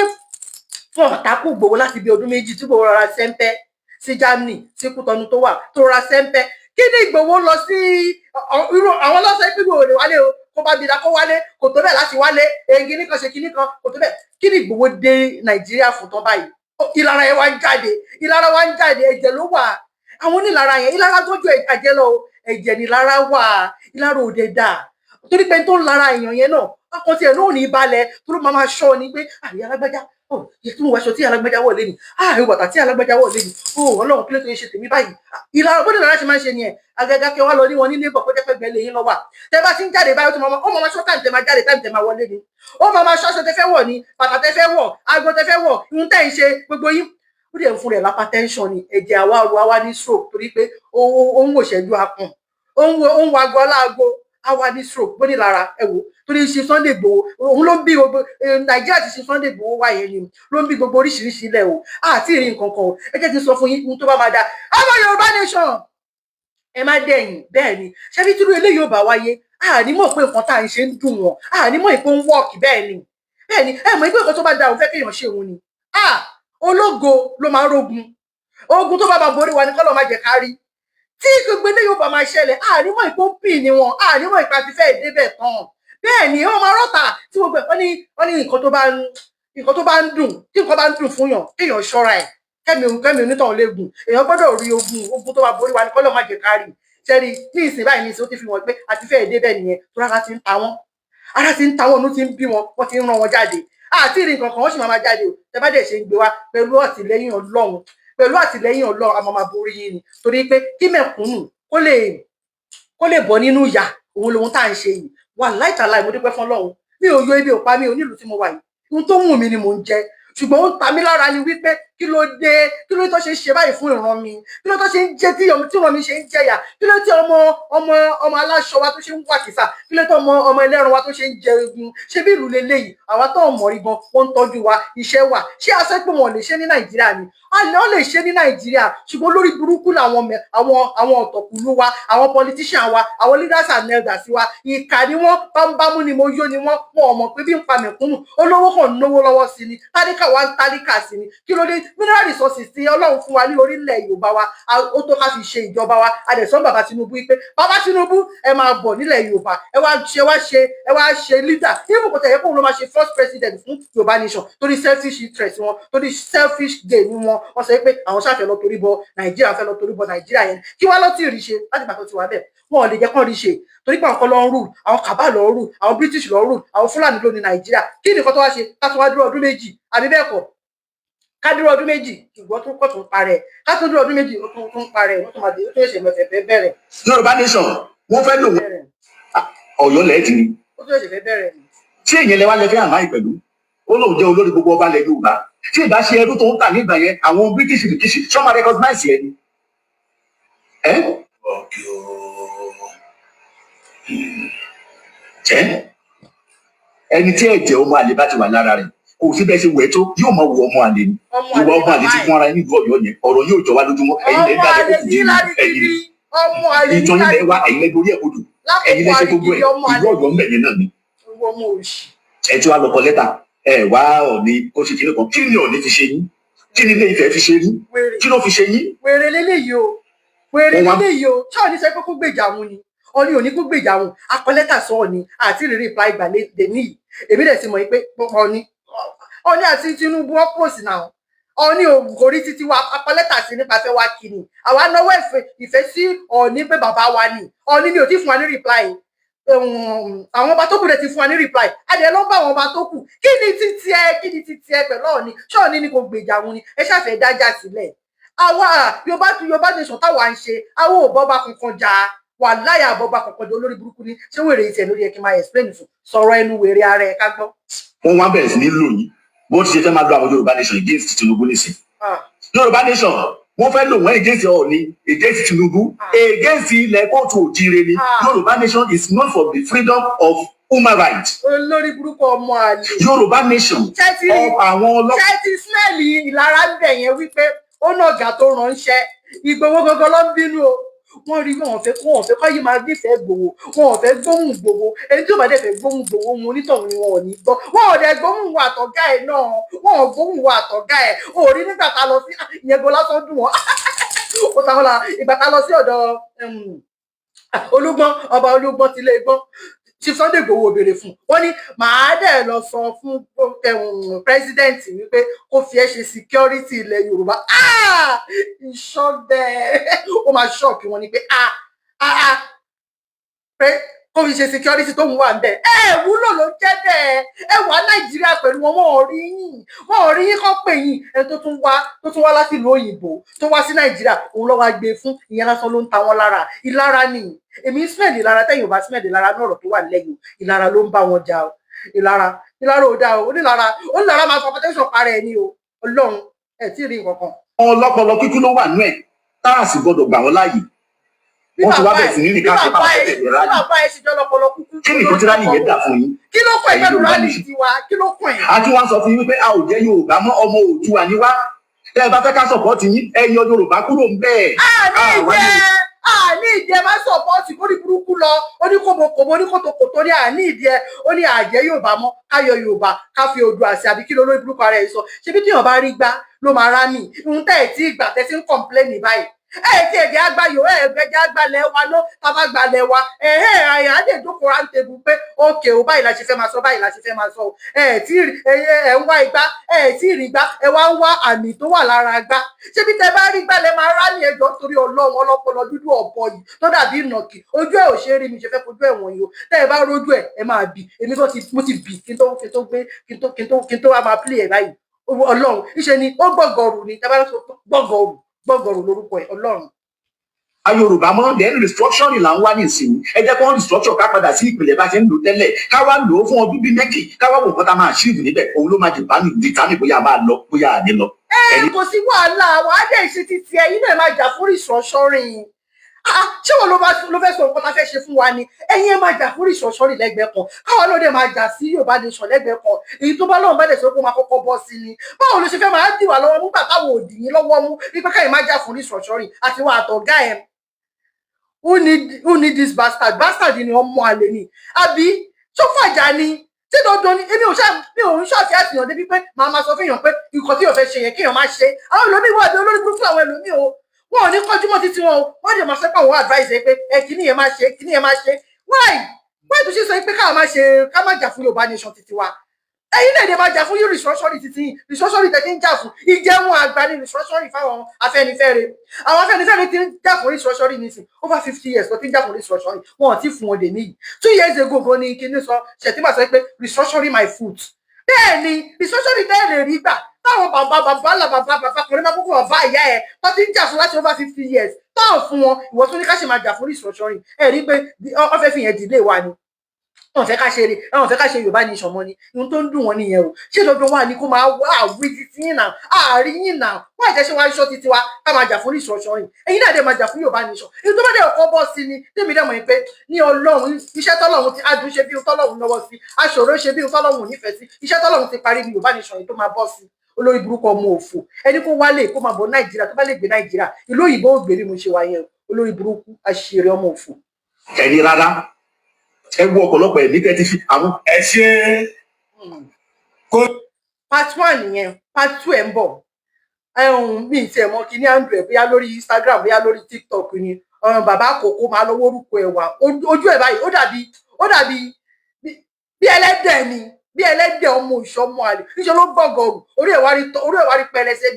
wọn ọ̀tá kù Gbòho láti bí ọdún 2 tí Gbòho rọra sẹ́ńpẹ́ sí Germany, sí Kútọ́nù tó wà, tó rọra sẹ́ńpẹ́? Kí ni Ìgbòho lọ sí irú àwọn lọ́sọ̀ pé Ìgbòho lè wálé o? Kó bá bìlà kó wálé, kò tó bẹ́ẹ̀ láti wálé. Èyí ní kan ṣe kinní kan, kò tó bẹ́ẹ̀. Kí ni Ìgbòho dé Nàìjíríà fún tán báyìí? Ìlara yẹn wá ń jáde, ìlara wá ń jáde. Ẹ̀jẹ̀ ló wà. Àwọn onílara yẹn, ìlara tó ju ẹ̀jẹ̀ lọ, ẹ̀jẹ̀ ni ìlara wà. Ìlara òde dà, torí pé tó ń lara èèyàn yẹn náà, ọkàn tiẹ̀ náà ò ní balẹ̀, tó ló máa máa ṣọ́ ni pé àyè alágbájá, yẹ kí mo wáṣọ tí alágbájá wọ̀ lẹ́nu, ah, ìwọ bàtà tí alágbájá wọ̀ lẹ́nu. Ó Ọlọ́run, kí ló tó yẹ ṣe tèmi báyìí? Ìlara bó lára ṣe máa ń ṣe nìyẹn. Agaga kẹ wá lọ ní wọn ní neighbor, kó jẹ́ pé gbẹ́lẹ̀ yín lọ wà. Tẹ bá ti ń jáde báyìí, ó ti máa, ó máa ṣọ́ time tẹ máa jáde, time tẹ máa wọlé ni. Ó máa ṣọ́ṣọ tẹ fẹ́ wọ̀ ni, bàtà tẹ fẹ́ wọ̀, aago tẹ fẹ́ wọ̀, ihun tẹ́ ń ṣe gbogbo yín. Ó dẹ̀ ń fún rẹ̀ lápá tension ni. Ẹ̀jẹ̀ àwa ru àwa ní stroke, torí pé ó ń wò ṣẹ́jú akùn, ó ń wo aago aláago, àwa ní stroke bó ní lára. Ẹ wò, torí ṣe Sunday Igboho, òun ló ń bí gbogbo Nàìjíríà ti ṣe. Sunday Igboho wáyé ni ló ń bí gbogbo oríṣiríṣi ilẹ̀ o. Àti ìrìn nǹkan kan o. Ẹ jẹ́ kí n sọ fún yín ohun tó bá máa da ọmọ Yorùbá nation. Ẹ má dẹ̀yìn. Bẹ́ẹ̀ ni. Ṣebí tírú eléyìí ò bá wáyé, àní mọ̀ pé nǹkan tá à ń ṣe ń dùn wọ́n, àní mọ̀ pé ń work. Bẹ́ẹ̀ ni, bẹ́ẹ̀ ni. Ẹ mọ̀ pé nǹkan tó bá da, òun fẹ́ kéèyàn ṣe òun ni. Ológo ló máa ń rógun. Ogun tó bá máa borí wa ni kọ́lọ́ máa jẹ́ ká rí. Tí gbogbo eléyìí ò bá máa ṣẹlẹ̀, àní mọ̀ pé ó ń pì ní wọn, àní mọ̀ ìpa ti fẹ́ débẹ̀ tán. Bẹ́ẹ̀ ni, wọ́n máa rọ́ta tí gbogbo ẹ̀. Wọ́n ní nǹkan tó bá ń dùn, tí nǹkan bá ń dùn fún yàn, kéèyàn ṣọ́ra ẹ̀, kẹ́mi onítàn lè gùn. Èèyàn gbọ́dọ̀ rí ogun. Ogun tó bá borí wa ni kọ́lọ́ má jẹ́ ká rí. Ṣẹ́rí ní ìsìn báyìí, ní ìsìn, ó ti fi wọ́n pé àti fẹ́ẹ̀ débẹ̀ nìyẹn. Tó rárá, ti ń ta wọ́n, ara ti ń ta wọ́n, inú ti ń bí wọn, wọ́n ti ń rán wọn jáde. Àti ìrìn kankan, wọ́n sì máa máa jáde o. Tẹ bá dẹ̀ ṣe ń gbé wa pẹ̀lú àtìlẹ́yìn Ọlọ́run, pẹ̀lú àtìlẹ́yìn Ọlọ́run, a máa máa borí yín ni, torí pé kí mẹ̀kúnnù kó lè bọ́ nínú ìyà, òun lòun tá à ń ṣe yìí. Wà láìtàláì, mo dúpẹ́ fún Ọlọ́run. Mi ò yọ, ibi ò pa mí ò nílùú tí mo wà yìí. Ohun tó wù mí ni mò ń jẹ, ṣùgbọ́n ó ń ta mí lára ni wípé kí ló dé? Kí ló tó ṣe ń ṣe báyìí fún ìran mi? Kí ló tó ṣe ń jẹ tí ọmọ tí ìran mi ṣe ń jẹyà? Kí ló tí ọmọ ọmọ ọmọ aláṣọ wa tó ṣe ń wàkìsà? Kí ló tó ọmọ ọmọ ẹlẹ́ran wa tó ṣe ń jẹ egun? Ṣé bí ìlú leléyìí? Àwa tó ń mọ̀rí gan, wọ́n ń tọ́jú wa, iṣẹ́ wà. Ṣé a sọ pé wọn ò lè ṣe ní Nàìjíríà ni? A lè ṣe ní Nàìjíríà, ṣùgbọ́n lórí burúkú làwọn àwọn ọ̀tọ̀kùlú wa, àwọn politician wa, àwọn leaders and elders wa. Ìkà ni wọ́n, bámúbámú ni mo yó ni wọ́n. Wọn ò mọ̀ pé bí ń pa mẹ̀kúnnù. Olówó kàn náwó lọ́wọ́ sí ni, tálíkà wa ń tálíkà sí ni. Kí ló dé? Mineral resources tí Ọlọ́run fún wa ní orílẹ̀ Yorùbá wa, ó tó ká fi ṣe ìjọba wa. A dẹ̀ sọ bàbá Tinubu wípé, bàbá Tinubu, ẹ máa bọ̀ nílẹ̀ Yorùbá, ẹ wá ṣe, wá ṣe, ẹ wá ṣe leader. Even kò tẹ̀yẹ kóun ló máa ṣe first president fún Yorùbá nation, torí selfish interest wọn, torí selfish gain wọn, wọ́n sọ pé àwọn ṣáà fẹ́ lọ torí bọ Nàìjíríà, fẹ́ lọ torí bọ Nàìjíríà yẹn. Kí wá ló tí ì rí ṣe láti gbà tó ti wà bẹ́ẹ̀? Wọn ò lè jẹ́ kán rí ṣe, torí pé àwọn kan lọ ń rule, àwọn kàbá lọ ń rule, àwọn British lọ ń rule, àwọn Fúlàní ló ní Nàìjíríà. Kí nìkan tó wá ṣe? Ká tún wá dúró ọdún 2, àbí bẹ́ẹ̀ kọ́? Ká dúró ọdún 2, ìgbọ́ tún kọ́ tún parẹ́. Ká tún dúró ọdún 2, ó tún parẹ́, ó tún máa dé, ó tún ṣẹ̀ṣẹ̀ mẹ́fẹ̀ẹ́ bẹ̀rẹ̀. Yorùbá nation, wọ́n fẹ́ lò wọ́n Ọ̀yọ́ lẹ́ẹ̀tì ni. Ó tún ṣẹ̀ṣẹ̀ fẹ́ bẹ̀rẹ̀ ni. Ṣé ìyẹn lẹ wá lẹ fẹ́ àmáì pẹ̀lú? Ó lóun jẹ́ olórí gbogbo ọba ilẹ̀ Yorùbá. Tí ìbá ṣe ẹrú tó ń tà nígbà yẹn, àwọn British British sọ́mà recognize ẹ ni ẹ Okay o. ẹ ẹni tí ẹ̀jẹ̀ ọmọ àlè bá ti wà lára rẹ̀, kò sí bẹ́ẹ̀ ṣe wẹ̀ tó, yóò máa wù ọmọ àlè ni. Ọmọ ìwà ọmọ àlè ti bàbá fún ara yín nílùú Ọ̀yọ́ yẹn, ọ̀rọ̀ yóò jọ wá lójúmọ́. Ẹ̀yin lẹ ọmọ dáadé àlè kò kù ní lárí ẹ̀yin gidi, ọmọ àlè ní ìtàn yín lárí lẹ wá, ẹ̀yin lẹ dorí ẹ̀ kodò, ẹ̀yin lẹ lákòókò ṣe gbogbo ẹ̀. àrígidi, ọmọ àlè. Ìlú Ọ̀yọ́ ń bẹ̀ yẹn náà ni. Ìwọ ọmọ òṣì. Ẹ tí wàá lọ kọ lẹ́tà, ẹ wá Ọ̀ní kó ṣe kíní kan. Kí ni Ọ̀ní fi ṣe yín? Kí ni Ilé Ifẹ̀ fi ṣe yín? Wèrè. Kí ló fi ṣe yín? Wèrè leléyìí o, wèrè Wọ́n wá- leléyìí o. Ṣé Ọ̀ní sọ pé kó gbèjà òun ni? Ọ̀ní ò ní kó gbèjà òun. Akọ lẹ́tà sọ Ọ̀ní àti ìrírí reply gbà lé níyì. Èmi dẹ̀ ti mọ̀ pé Ọ̀ní àti Tinubu wọ́n close now. Ọ̀ní ò kò rí títí wa. Akọ lẹ́tà sí nípa fẹ́ wá kí ni àwa náwó ìfẹ́, ìfẹ́ sí Ọ̀ní pé bàbá wa ni. Ọ̀ní ni ò tí fún wa ní reply. Àwọn ọba tó kù dẹ̀ ti fún wa ní reply. Adìẹ ló ń bá àwọn ọba tó kù. Kí ni títí ẹ, kí ni títí ẹ pẹ̀lú Ọ̀ní? Ṣé Ọ̀ní ni kò gbèjà òun ni? Ẹ ṣàfẹ́ dájà sílẹ̀. Àwa Yorùbá, Yorùbá nation táwa ń ṣe, àwọn ò bọ́ba kankan jà. Wà láyà bọ́ba kankan jà. Olórí burúkú ni. Ṣé wèrè tiẹ̀ lórí ẹ kí n máa explain fún? Sọ̀rọ̀ ẹnu wèrè ara ẹ ká gbọ́. Wọ́n wá bẹ̀rẹ̀ sí ní lò yín bó ti ṣe fẹ́ máa lo àwọn Yorùbá nation against Tinubu nísìn. Ah, Yorùbá nation, Wọ́n fẹ́ lò wọ́n against Ọọ̀ni, against Tinubu, against ilẹ̀ káàárọ̀ oòjíire ni. Yorùbá nation is known for the freedom of human rights. Olórí burúkú, ọmọ àlè. Yorùbá nation Ṣé ti rí? of àwọn ọlọ́pàá. Ṣé ti smell ìlara ń bẹ̀ yẹn wípé ó nàgà tó ránṣẹ́ Ìgbòho gangan ló ń bínú o? Wọ́n rí wọn ò fẹ́ káyé máa nífẹ̀ẹ́ Ìgbòho, wọn ò fẹ́ gbóhùn Ìgbòho. Ẹni tí ò bá dẹ̀ fẹ́ gbóhùn Ìgbòho, òun onítọ̀hún ni wọn ò ní gbọ́. Wọn ò dẹ̀ gbóhùn wa àtọ̀gá ẹ̀ náà, wọn ò gbóhùn wa àtọ̀gá ẹ̀. Ò rí nígbà tá a lọ sí ìyẹn gan lásán dùn wọ́n, ó táwọn la ìgbà tá a lọ sí ọ̀dọ̀ Olúgbọ́n, ọba Olúgbọ́n ti lé gbọ́n. Chief Sunday Igboho ò béèrè fún wọn ní màá dẹ̀ lọ sọ fún president wípé kó fi ẹ́ ṣe security ilẹ̀ Yorùbá. Ah, ìṣọ́bẹ̀ ó máa shock wọn ni pé ah ah ah, pé kó fi ṣe security tó ń wà ń bẹ̀. Ẹ wúlò ló jẹ́ bẹ́ẹ̀. Ẹ wà Nàìjíríà pẹ̀lú wọn, wọn ò rí yín, wọn ò rí yín kọ́ pè yín. Ẹni tó tún wá láti ìlú òyìnbó tó wá sí Nàìjíríà, òun ló wá gbé fún. Ìyẹn lásán ló ń ta wọn lára. Ìlara ni. Èmi smell ìlara, tẹ́yìn ò bá smell ìlara ní ọ̀rọ̀ tó wà lẹ́yìn. Ìlara ló ń bá wọn jà o. Ìlara, ìlara ò dáa o. Onílara, onílara máa fọ protection para ẹ ní o. Ọlọ́run ẹ tí ì rí nǹkan kan. Ọlọ́pọlọ kíkú ló wà nú ẹ̀ tá a sì gbọdọ̀ gbà wọ́n láàyè. Wọ́n ti wá bẹ̀rẹ̀ sí ní rìn káàkiri Bí bàbá báwọn ẹ fẹ́ bí bẹ̀rẹ̀ rally. bàbá ẹ ṣe jọ lọpọlọ kúkú. Kí ni nǹkan tí rally yẹn dà fún yín? Kí ló kọ ẹ Ẹ̀yin pẹ̀lú Yorùbá rally nation. tiwa? Kí ló kọ ẹ? A tún wá sọ fún yín wípé a ò jẹ́ Yorùbá mọ́, ọmọ Oòduà ni wá. Tẹ́ ẹ bá fẹ́ ká support yín, ẹ yọ Yorùbá kúrò ń bẹ́ẹ̀. Àní Àwa ìjẹ ní àní ìdí ẹ máa support kórí burúkú lọ oníkòbókòbó oníkòtòkòtò ní àní ìdí ẹ. Ó ní àjẹ́ Yorùbá mọ́, ká yọ Yorùbá, ká fi Oòduà sí, àbí kí ló lórí burúkú ara ẹ sọ? Ṣebí tíyàn bá rí gbá ló máa rá mì. Ohun tẹ́ ẹ̀ tí ìgbà tẹ́ ti ń complain báyìí, ẹ tí ẹ̀jẹ̀ àgbà yòó ẹ̀ ẹ̀jẹ̀ àgbàlẹ̀ wa ló tá bá gbalẹ̀ wa ẹ̀hẹ́ àyà á lè jókòó round table pé ókè o, báyìí la ṣe fẹ́ máa sọ, báyìí la ṣe fẹ́ máa sọ o. Ẹ tí ẹ ẹ ń wá igbá, ẹ tí ì rí igbá, ẹ wá ń wá àmì tó wà lára igbá. Ṣébi tẹ bá rí gbá lẹ máa rá ní ẹjọ́ torí Ọlọ́run. Ọlọ́pọlọ dúdú ọ̀bọ yìí tó dàbí ìnàkì, ojú ẹ̀ ò ṣe é rí mi ṣe fẹ́ fojú ẹ̀ wọ̀nyí o. Tẹ́ ẹ bá rójú ẹ̀, ẹ máa bì. Èmi tó ti mo ti bì kí n tó gbé kí n tó wá máa play ẹ̀ báyìí. Ọlọ́run, níṣe ni ó gbọ̀gọ̀rù ni. Tẹ́ bá gbọ̀gọ̀rù, gbọ̀gọ̀rù lórúkọ ẹ̀. Ọlọ́run. A Yorùbá mọ́, then restructuring là ń wá nísìnyí. Ẹ jẹ́ kó restructure, ká padà sí ìpìlẹ̀ bá ṣe ń lò tẹ́lẹ̀, ká wá lò ó fún ọdún bíi 2, ká wá wò nǹkan tá a máa achieve níbẹ̀. Òun ló máa determine bóyá a máa lọ, bóyá a ní lọ. Ẹ kò sí wàhálà, wàá dẹ̀ ṣe títí ẹ yín náà, máa jà fún restructuring. Ṣé wọn ló bá ló fẹ́ sọ nǹkan tá a fẹ́ ṣe fún wa ni? Ẹ̀yin ẹ máa jà fún restructuring lẹ́gbẹ̀ẹ́ kan, káwọn náà dẹ̀ máa jà sí Yorùbá nation lẹ́gbẹ̀ẹ́ kan. Èyí tó bá lọ́wọ́ bá dẹ̀ sọ pé ó máa kọ́kọ́ bọ́ sí ni. Báwo ló ṣe fẹ́ máa dì wá lọ́wọ́ mú gbà táwọn ò dì yín lọ́wọ́ mú wípé káyìn máa jà fún restructuring àti wọn àtọ̀gá ẹ̀? Who need this bastard? Bastard ni, ọmọ àlè ni. Àbí tó fàjà ni tí dandan ni? Èmi ò ṣe, mi ò ń ṣọ̀tì àtìyàn débi pé màá máa sọ fún èèyàn pé nǹkan tí yóò fẹ́ ṣe yẹn kéèyàn má ṣe. Àwọn ẹlòmíì wà bí olórí burúkú. Àwọn ẹlòmíì o, wọn ò ní kọjú mọ́ títí wọn o. Wọ́n dẹ̀ máa sọ pé àwọn advice ẹ pé ẹ kíní yẹn má ṣe, kíní yẹn má ṣe. Why tó ṣe sọ pé káà má ṣe, ká má jà fún Yorùbá nation títí wa? Ẹ̀yin náà lè máa jà fún yóò restructuring títí yín. Restructuring tẹ̀ ti ń jà fún, ìjẹun àgbà ní restructuring fáwọn Afẹ́nifẹ́re. Àwọn Afẹ́nifẹ́re ti ń jà fún restructuring nísìn over 50 years ló ti ń jà fún restructuring. Wọn ò tí fún wọn dè níyì. 2 years ago gan ni kíní sọ, Shettima sọ pé restructuring my foot. Bẹ́ẹ̀ ni restructuring tẹ́ lè rí gbà táwọn bàbá bàbá là bàbá bàbá kùnrin máa kókó bàbá ìyá ẹ̀ tó ti ń jà fún láti over 50 years táwọn fún wọn. Ìwọ tún ní ká ṣe máa jà fún restructuring. Ẹ rí pé wọ́n fẹ́ fi yẹn delay wa ni. Wọn fẹ́ ká ṣe eré, wọn fẹ́ ká ṣe Yorùbá nation mọ́ ni. Ohun tó ń dùn wọ́n nìyẹn o. Ṣé dandan wà ní kó máa wá àwí títí yín náà, àárín yín náà? Wọ́n àjẹsẹ́ ṣe wá ń ṣọ́ títí wa ká máa jà fún restructuring, ẹ̀yin náà dẹ̀ máa jà fún Yorùbá nation. Èyí tó bá dẹ̀ kọ́ bọ́ sí ni tèmi dẹ̀ mọ̀ pé ní Ọlọ́run, iṣẹ́ tọ́lọ́run ti adùn ṣe bí ohun tọ́lọ́run lọ́wọ́ sí, aṣòro ṣe bí ohun tọ́lọ́run nífẹ̀ẹ́ sí. Iṣẹ́ tọ́lọ́run ti parí ní Yorùbá nation yìí tó máa bọ́ sí. Olórí burúkú, ọmọ òfò, ẹni kó wálé, kó máa bọ̀ Nàìjíríà. Tó bá lè gbé Nàìjíríà, ìlú òyìnbó ò gbé bí mo ṣe wà yẹn. Olórí burúkú, àṣírí, ọmọ òfò. Ẹni rárá, ẹ wo ọ̀pọ̀lọpọ̀ ẹ̀mí tẹ́ ti fi àwọn. Ẹ ṣe kó. Part one nìyẹn, part two ẹ̀ ń bọ̀. Ẹ̀hún mi ti ẹ̀ mọ kí ní andrew ẹ̀, bóyá lórí Instagram, bóyá lórí TikTok ni. Bàbá àkókò máa lọ́wọ́ orúkọ ẹ̀ wá. Ojú ẹ̀ báyìí, ó dàbí bí ẹlẹ́dẹ̀ ni, bí ẹlẹ́dẹ̀, ọmọ òṣì, ọmọ àlè. Níṣẹ́ ló gbọ̀gọ̀rù, orí ẹ̀ wá rí pẹrẹsẹ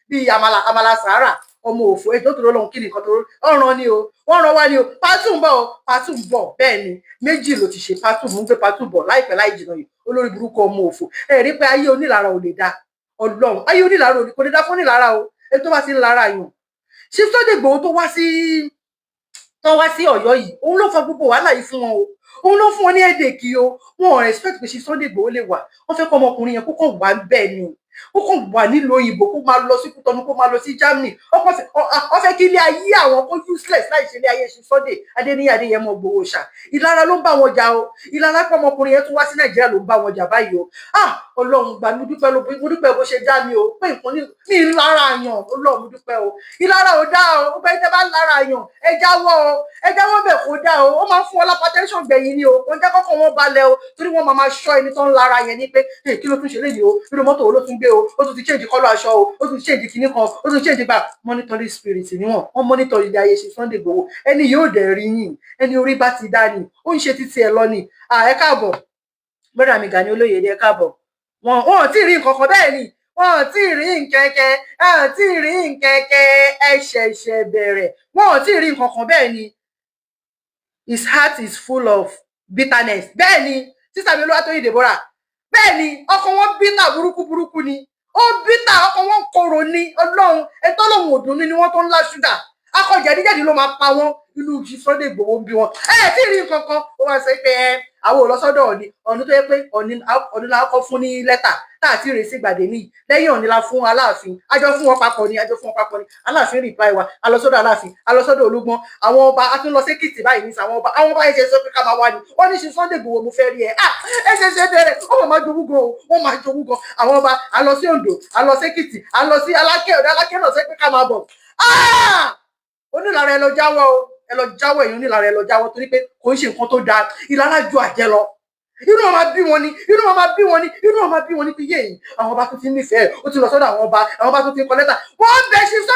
bíi àmàlà, àmàlà sàárà, ọmọ òfò. Ètò tó lọ́hùn, kí ni nǹkan tó ọ̀ràn ni o? Wọ́n ràn wá ni o. Part two ń bọ̀ o, part two ń bọ̀. Bẹ́ẹ̀ ni, méjì ló ti ṣe part two, mú pé part two bọ̀ láìpẹ́ láì jìnnà yìí. Olórí burúkú, ọmọ òfò. Ẹ rí pé ayé onílára ò lè da. Ọlọ́run, ayé onílára kò lè dá fún onílára o. Ẹni tó bá ti ń lára yàn ṣé Sunday Igboho tó wá sí Ọ̀yọ́ yìí, òun ló fa gbogbo wàhálà yìí fún wọn o. Òun ló fún wọn ní headache o. Wọn ò expect pé ṣe Sunday Igboho lè wà. Wọn fẹ́ kọ́ ọmọkùnrin yẹn kó kàn wá bẹ́ẹ̀ ni. Ó kàn wà nílùú òyìnbó, kó máa lọ sí Kútọnu, kó máa lọ sí Germany. Ó fẹ́ kí ilé ayé àwọn kó useless láì ṣe ilé ayé ṣe. Sunday Adéníyì Adéyẹmọ Ìgbòho ṣá, ìlara ló ń bá wọn jà o. Ìlara pé ọmọkùnrin yẹn tún wá sí Nàìjíríà ló ń bá wọn jà báyìí o. Ah, Ọlọ́run gbà mí, dúpẹ́, mo dúpẹ́ bó ṣe já mi o, pé nǹkan ní mi ń lára yàn. Ọlọ́run, mo dúpẹ́ o. Ìlara ò dáa o. Ó bẹ́ẹ̀ tẹ́ bá ń lára yàn, ẹ jáwọ́ o, ẹ jáwọ́ bẹ̀, kó dáa o. Ó máa ń fún wọn l'hypertension gbẹ̀yìn ni o. Kò ń jẹ́ kọ́kọ́ wọn balẹ̀ o, torí wọ́n máa máa ṣọ́ ẹni tó ń lára yẹn ní pé, kí ló tún ṣe léyìí o? Irú mọ́tò wo ló tún gbé o? Ó tún ti change colour aṣọ o, ó tún ti change kinní kan, ó tún ti change gbà. Monitoring spirit ni wọ́n. Wọ́n monitor ilé ayé ṣe Sunday Igboho. Ẹni yóò dẹ̀ rí yìn, ẹni orí bá ti dá ni ó ń ṣe títí ẹ lọ ni. Ẹ káàbọ̀, bọ́dà mi Gani Olóyèdè, ẹ káàbọ̀. Wọn ò tí ì rí nǹkan kan. Bẹ́ẹ̀ ni, wọn ò tí ì rí nkẹ́kẹ́, ẹ ò tí ì rí nkẹ́kẹ́, ẹ ṣẹ̀ṣẹ̀ bẹ̀rẹ̀. Wọn ò tí ì rí nǹkan kan. Bẹ́ẹ̀ ni, his heart is full of bitterness. Bẹ́ẹ̀ ni, sísàmì mi Olúwatóyìn Deborah. Bẹ́ẹ̀ ni, ọkàn wọn bitter burúkú burúkú ni. Ó bitter, ọkàn wọn korò ni. Ọlọ́run ẹ̀tọ́ lòun ò dùn ní wọ́n tó ń lá ṣúgà akọ jẹ̀díjẹ̀dí ló máa pa wọ́n. Inú Sunday Igboho ń bí wọn. Ẹ tí ì rí nǹkan kan. Ó wá sọ pé ẹ àwọn ò lọ sọ́dọ̀ Ọ̀ọ̀ni. Ọ̀ọ̀ni tó yẹ pé Ọ̀ọ̀ni la kọ́ fún ní lẹ́tà tá àti ìrèsí gbàdé níyì. Lẹ́yìn Ọ̀ọ̀ni la fún Aláàfin. Àjọ fún wọn papọ̀ ni, àjọ fún wọn papọ̀ ni. Aláàfin reply wa, a lọ sọ́dọ̀ Aláàfin, a lọ sọ́dọ̀ Olúgbọ́n, àwọn ọba. A tún lọ sí Èkìtì báyìí ní àwọn ọba. Àwọn ọba yẹn ṣe sọ pé ká máa wá ni. Wọ́n ní ṣe Sunday Igboho, mo fẹ́ rí ẹ. Ah, ẹ ṣe ṣe bẹ̀rẹ̀, ó máa jowú gan o, wọ́n máa jowú gan. Àwọn ọba, a lọ sí Oǹdó, a lọ sí Èkìtì, a lọ sí Alákẹ́, ọ̀dọ̀ Alákẹ́ náà sọ pé ká máa bọ̀. Ah, onílára, ẹ lọ jáwọ́ o, ẹ lọ jáwọ́. Èèyàn onílára, ẹ lọ jáwọ́, torí pé kò ń ṣe nǹkan tó dáa. Ìlara ju àjẹ́ lọ. Inú wọn máa bí wọn ni, inú wọn máa bí wọn ni, inú wọn máa bí wọn ni pé yéèyàn àwọn ọba tó ti nífẹ̀ẹ́, ó ti lọ sọ́dọ̀ àwọn ọba, àwọn ọba tó ti kọ lẹ́tà, wọ́n bẹ ṣe sọ,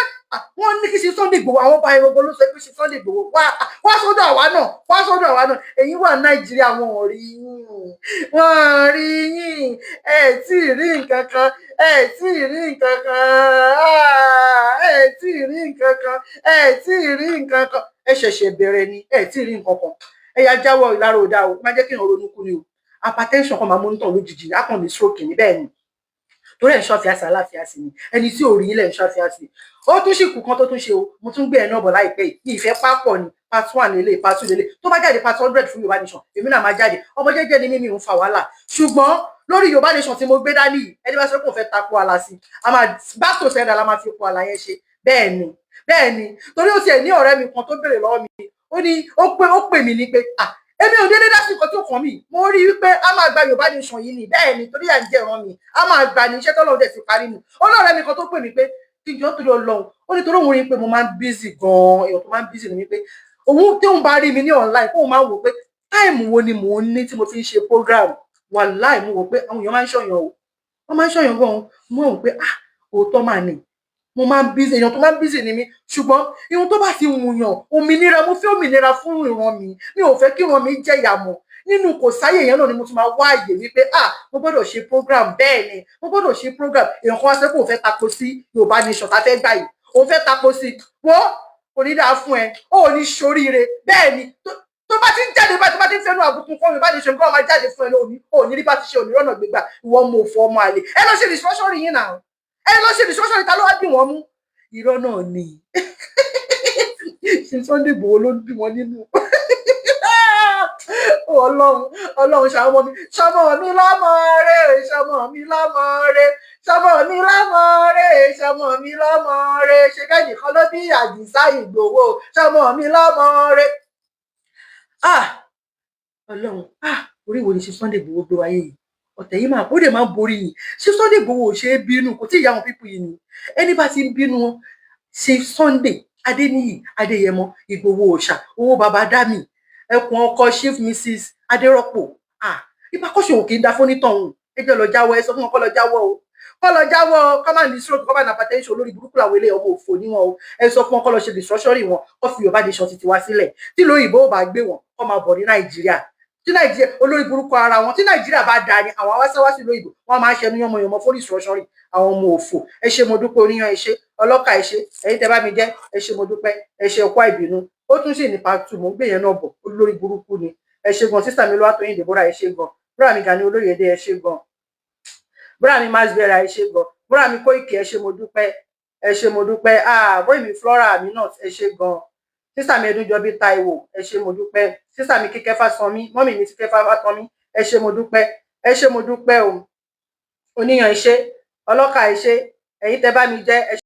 wọ́n ní kí ṣe Sunday Igboho. Àwọn ọba ẹ̀rọ ló sọ pé ṣe Sunday Igboho wá, wá sọ́dọ̀ àwa náà, wá sọ́dọ̀ àwa náà. Èyí wà Nàìjíríà, wọn ò rí yín, wọn ò rí yín. Ẹ tí ì rí nǹkan kan, ẹ tí ì rí nǹkan kan, ẹ tí ì rí nǹkan kan, ẹ tí ì rí nǹkan kan. Ẹ ṣẹ̀ṣẹ̀ bẹ̀rẹ̀ ni, ẹ tí ì rí nǹkan kan. Ẹ yà jáwọ́. Ìlara ò dáa o, má jẹ́ kí èèyàn ronú kú ni o. Hypertension kan máa mú nítàn lójijì, á kàn ní stroke ní. Bẹ́ẹ̀ ni, torí ẹ̀ ń ṣọ́fíà sí aláfíà sí ni. Ẹni tí ò rí ilẹ̀ ń ṣọ́fíà sí. Ó tún sì kù kan tó tún ṣe o. Mo tún gbé ẹ̀ náà bọ̀ láìpẹ́ yìí. Ìfẹ́ pápọ̀ ni. Part one lélẹ̀, part two lélẹ̀. Tó bá jáde, part 100 fún Yorùbá Nation, èmi náà máa jáde. Ọmọ jẹ́jẹ́ ni mímí ń fa wàhálà, ṣùgbọ́n lórí Yorùbá Nation tí mo gbé dání yìí, ẹni bá sọ pé òun fẹ́ takò àlà sí, a máa back to sender la máa fi kó àlà yẹn ṣe. Bẹ́ẹ̀ ni, bẹ́ẹ̀ ni, torí ó tiẹ̀ ní ọ̀rẹ́ mi kan tó béèrè lọ́wọ́ mi. Ó ní ó pè mí ní pé, ah, èmi ò dédé dá sí nǹkan tó kàn mí. Mo rí i wípé a máa gba Yorùbá Nation yìí ni. Bẹ́ẹ̀ ni, torí à ń jẹ́ ìran mi, a máa gbà ní iṣẹ́ tọ́lọ́run dẹ̀ ti parí nù. Ọlọ́rẹ́ mi kan tó pè mí pé kí n jọ torí Ọlọ́run, ó ní torí òun rí i pé mo máa ń busy gan-an, èèyàn tó máa ń busy ni wípé òun tí òun bá rí mi ní online, kóun máa ń wò pé time wo ni mò ń ní tí mo fi ń ṣe program. Wàláì, mo wò pé àwọn èèyàn máa ń ṣọ̀yàn o, wọ́n máa ń ṣọ̀yàn gan-an. Mo wò pé, ah, òótọ́ máa ní mo máa ń busy, èèyàn tó máa ń busy ni mí. Ṣùgbọ́n ihun tó bá ti wùyàn, òmìnira, mo fẹ́ òmìnira fún ìran mi. Mi ò fẹ́ kí ìran mi jẹ́ ìyà mọ́ nínú kò sáyè yẹn náà ni mo tún máa wá àyè wípé, ah, mo gbọ́dọ̀ ṣe program. Bẹ́ẹ̀ ni, mo gbọ́dọ̀ ṣe program. Èèyàn kan wá sọ pé òun fẹ́ tako sí Yorùbá Nation tá a fẹ́ gbà yìí, òun fẹ́ tako sí. Wọ́n kò ní dáa fún ẹ, ó ò ní ṣoríire. Bẹ́ẹ̀ ni, tó bá ti ń jáde bá tó bá ti ń fẹnu àbùkù kan Yorùbá Nation kọ́ máa jáde fún ẹ lónìí, ò ní rí bá ti ṣe, òní rọ́nà gbégbà. Ìwọ ọmọ òfò, ọmọ àlè, ẹ lọ ṣe restructuring yín náà, ẹ lọ ṣe restructuring. Ta ló wá dì wọ́n mú? Irọ́ náà ni. Ṣe Sunday Igboho ló ń bí wọn nínú? Ọlọ́run, Ọlọ́run, ṣàmọ mi, ṣàmọ mi lọ́mọ rẹ, ṣàmọ mi lọ́mọ rẹ, ṣàmọ mi lọ́mọ rẹ, ṣàmọ mi lọ́mọ rẹ. Ṣe kẹ́yìn kan ló bí Àdìsá Ìgbòho? Ṣàmọ mi lọ́mọ rẹ. Ah, Ọlọ́run, ah, orí wo ni ṣe Sunday Igboho gbé wáyé yìí? Ọ̀tẹ̀ yìí máa ó dẹ̀ máa ń borí yìí. Ṣé Sunday Igboho ò ṣe é bínú? Kò tí ì yá wọn pípù yìí ni. Ẹni bá ti ń bínú wọn, ṣe Sunday Adéníyì Adéyẹmọ Ìgbòho òòṣà, owó baba dami, ẹkùn ọkọ Chief Mrs Adérọpò. Ah, ipa kọ́ṣe òkè ń da fónítọ̀hún. Ẹ jẹ́ lọ jáwọ́. Ẹ sọ fún wọn kọ́ lọ jáwọ́ o, kọ́ lọ jáwọ́, kọ́ máa ní stroke, kọ́ máa ní hypertension. Olórí burúkú làwọn eléyìí, ọmọ òfò níwọ̀n o. Ẹ sọ fún wọn kọ́ lọ ṣe restructuring wọn, kọ́ fi Yorùbá Nation ti tiwa sílẹ̀. Tí lóyìnbó ò bá gbé wọn, kọ́ máa bọ̀ ní Nàìjíríà. Tí Nàìjíríà, olórí burúkú ara wọn, tí Nàìjíríà bá da ni àwọn awásáwásí lóyìnbó wọn máa ń ṣẹnu yánmọyànmọ fún restructuring. Àwọn ọmọ òfò. Ẹ ṣé, mo dúpẹ́. Oníyan, ẹ ṣé. Ọlọ́kà, ẹ ṣé. Ẹ̀yin tẹ́ bá mi jẹ́, ẹ ṣé, mo dúpẹ́. Ẹ ṣé ọkọ àìbínú. Ó tún sì ní part two, mò ń gbé yẹn náà bọ̀. Olórí burúkú ni. Ẹ ṣé gan. Sísà mi Olúwatóyìn Deborah, ẹ ṣé gan. Búrà mi Gani Olóyèdè, ẹ ṣé gan. Búrà mi Masbera, ẹ ṣé gan. Búrà mi Kóìkì, ẹ ṣé, mo dúpẹ́. Ẹ ṣé, mo dúpẹ́. Ah, bóyá mi Flora Aminat, ẹ ṣé gan. Sísà mi Ẹdúnjọbí Táíwò, ẹ ṣé, mo dúpẹ́. Sísà mi Kíkẹ́ Fásánmi, mọ́mì mi Kíkẹ́ Fásánmi, ẹ ṣé, mo dúpẹ́. Ẹ ṣé, mo dúpẹ́ o. Oníyan, ẹ ṣé. Ọlọ́kà, ẹ ṣé. Ẹ̀yin tẹ́ bá mi jẹ, ẹ.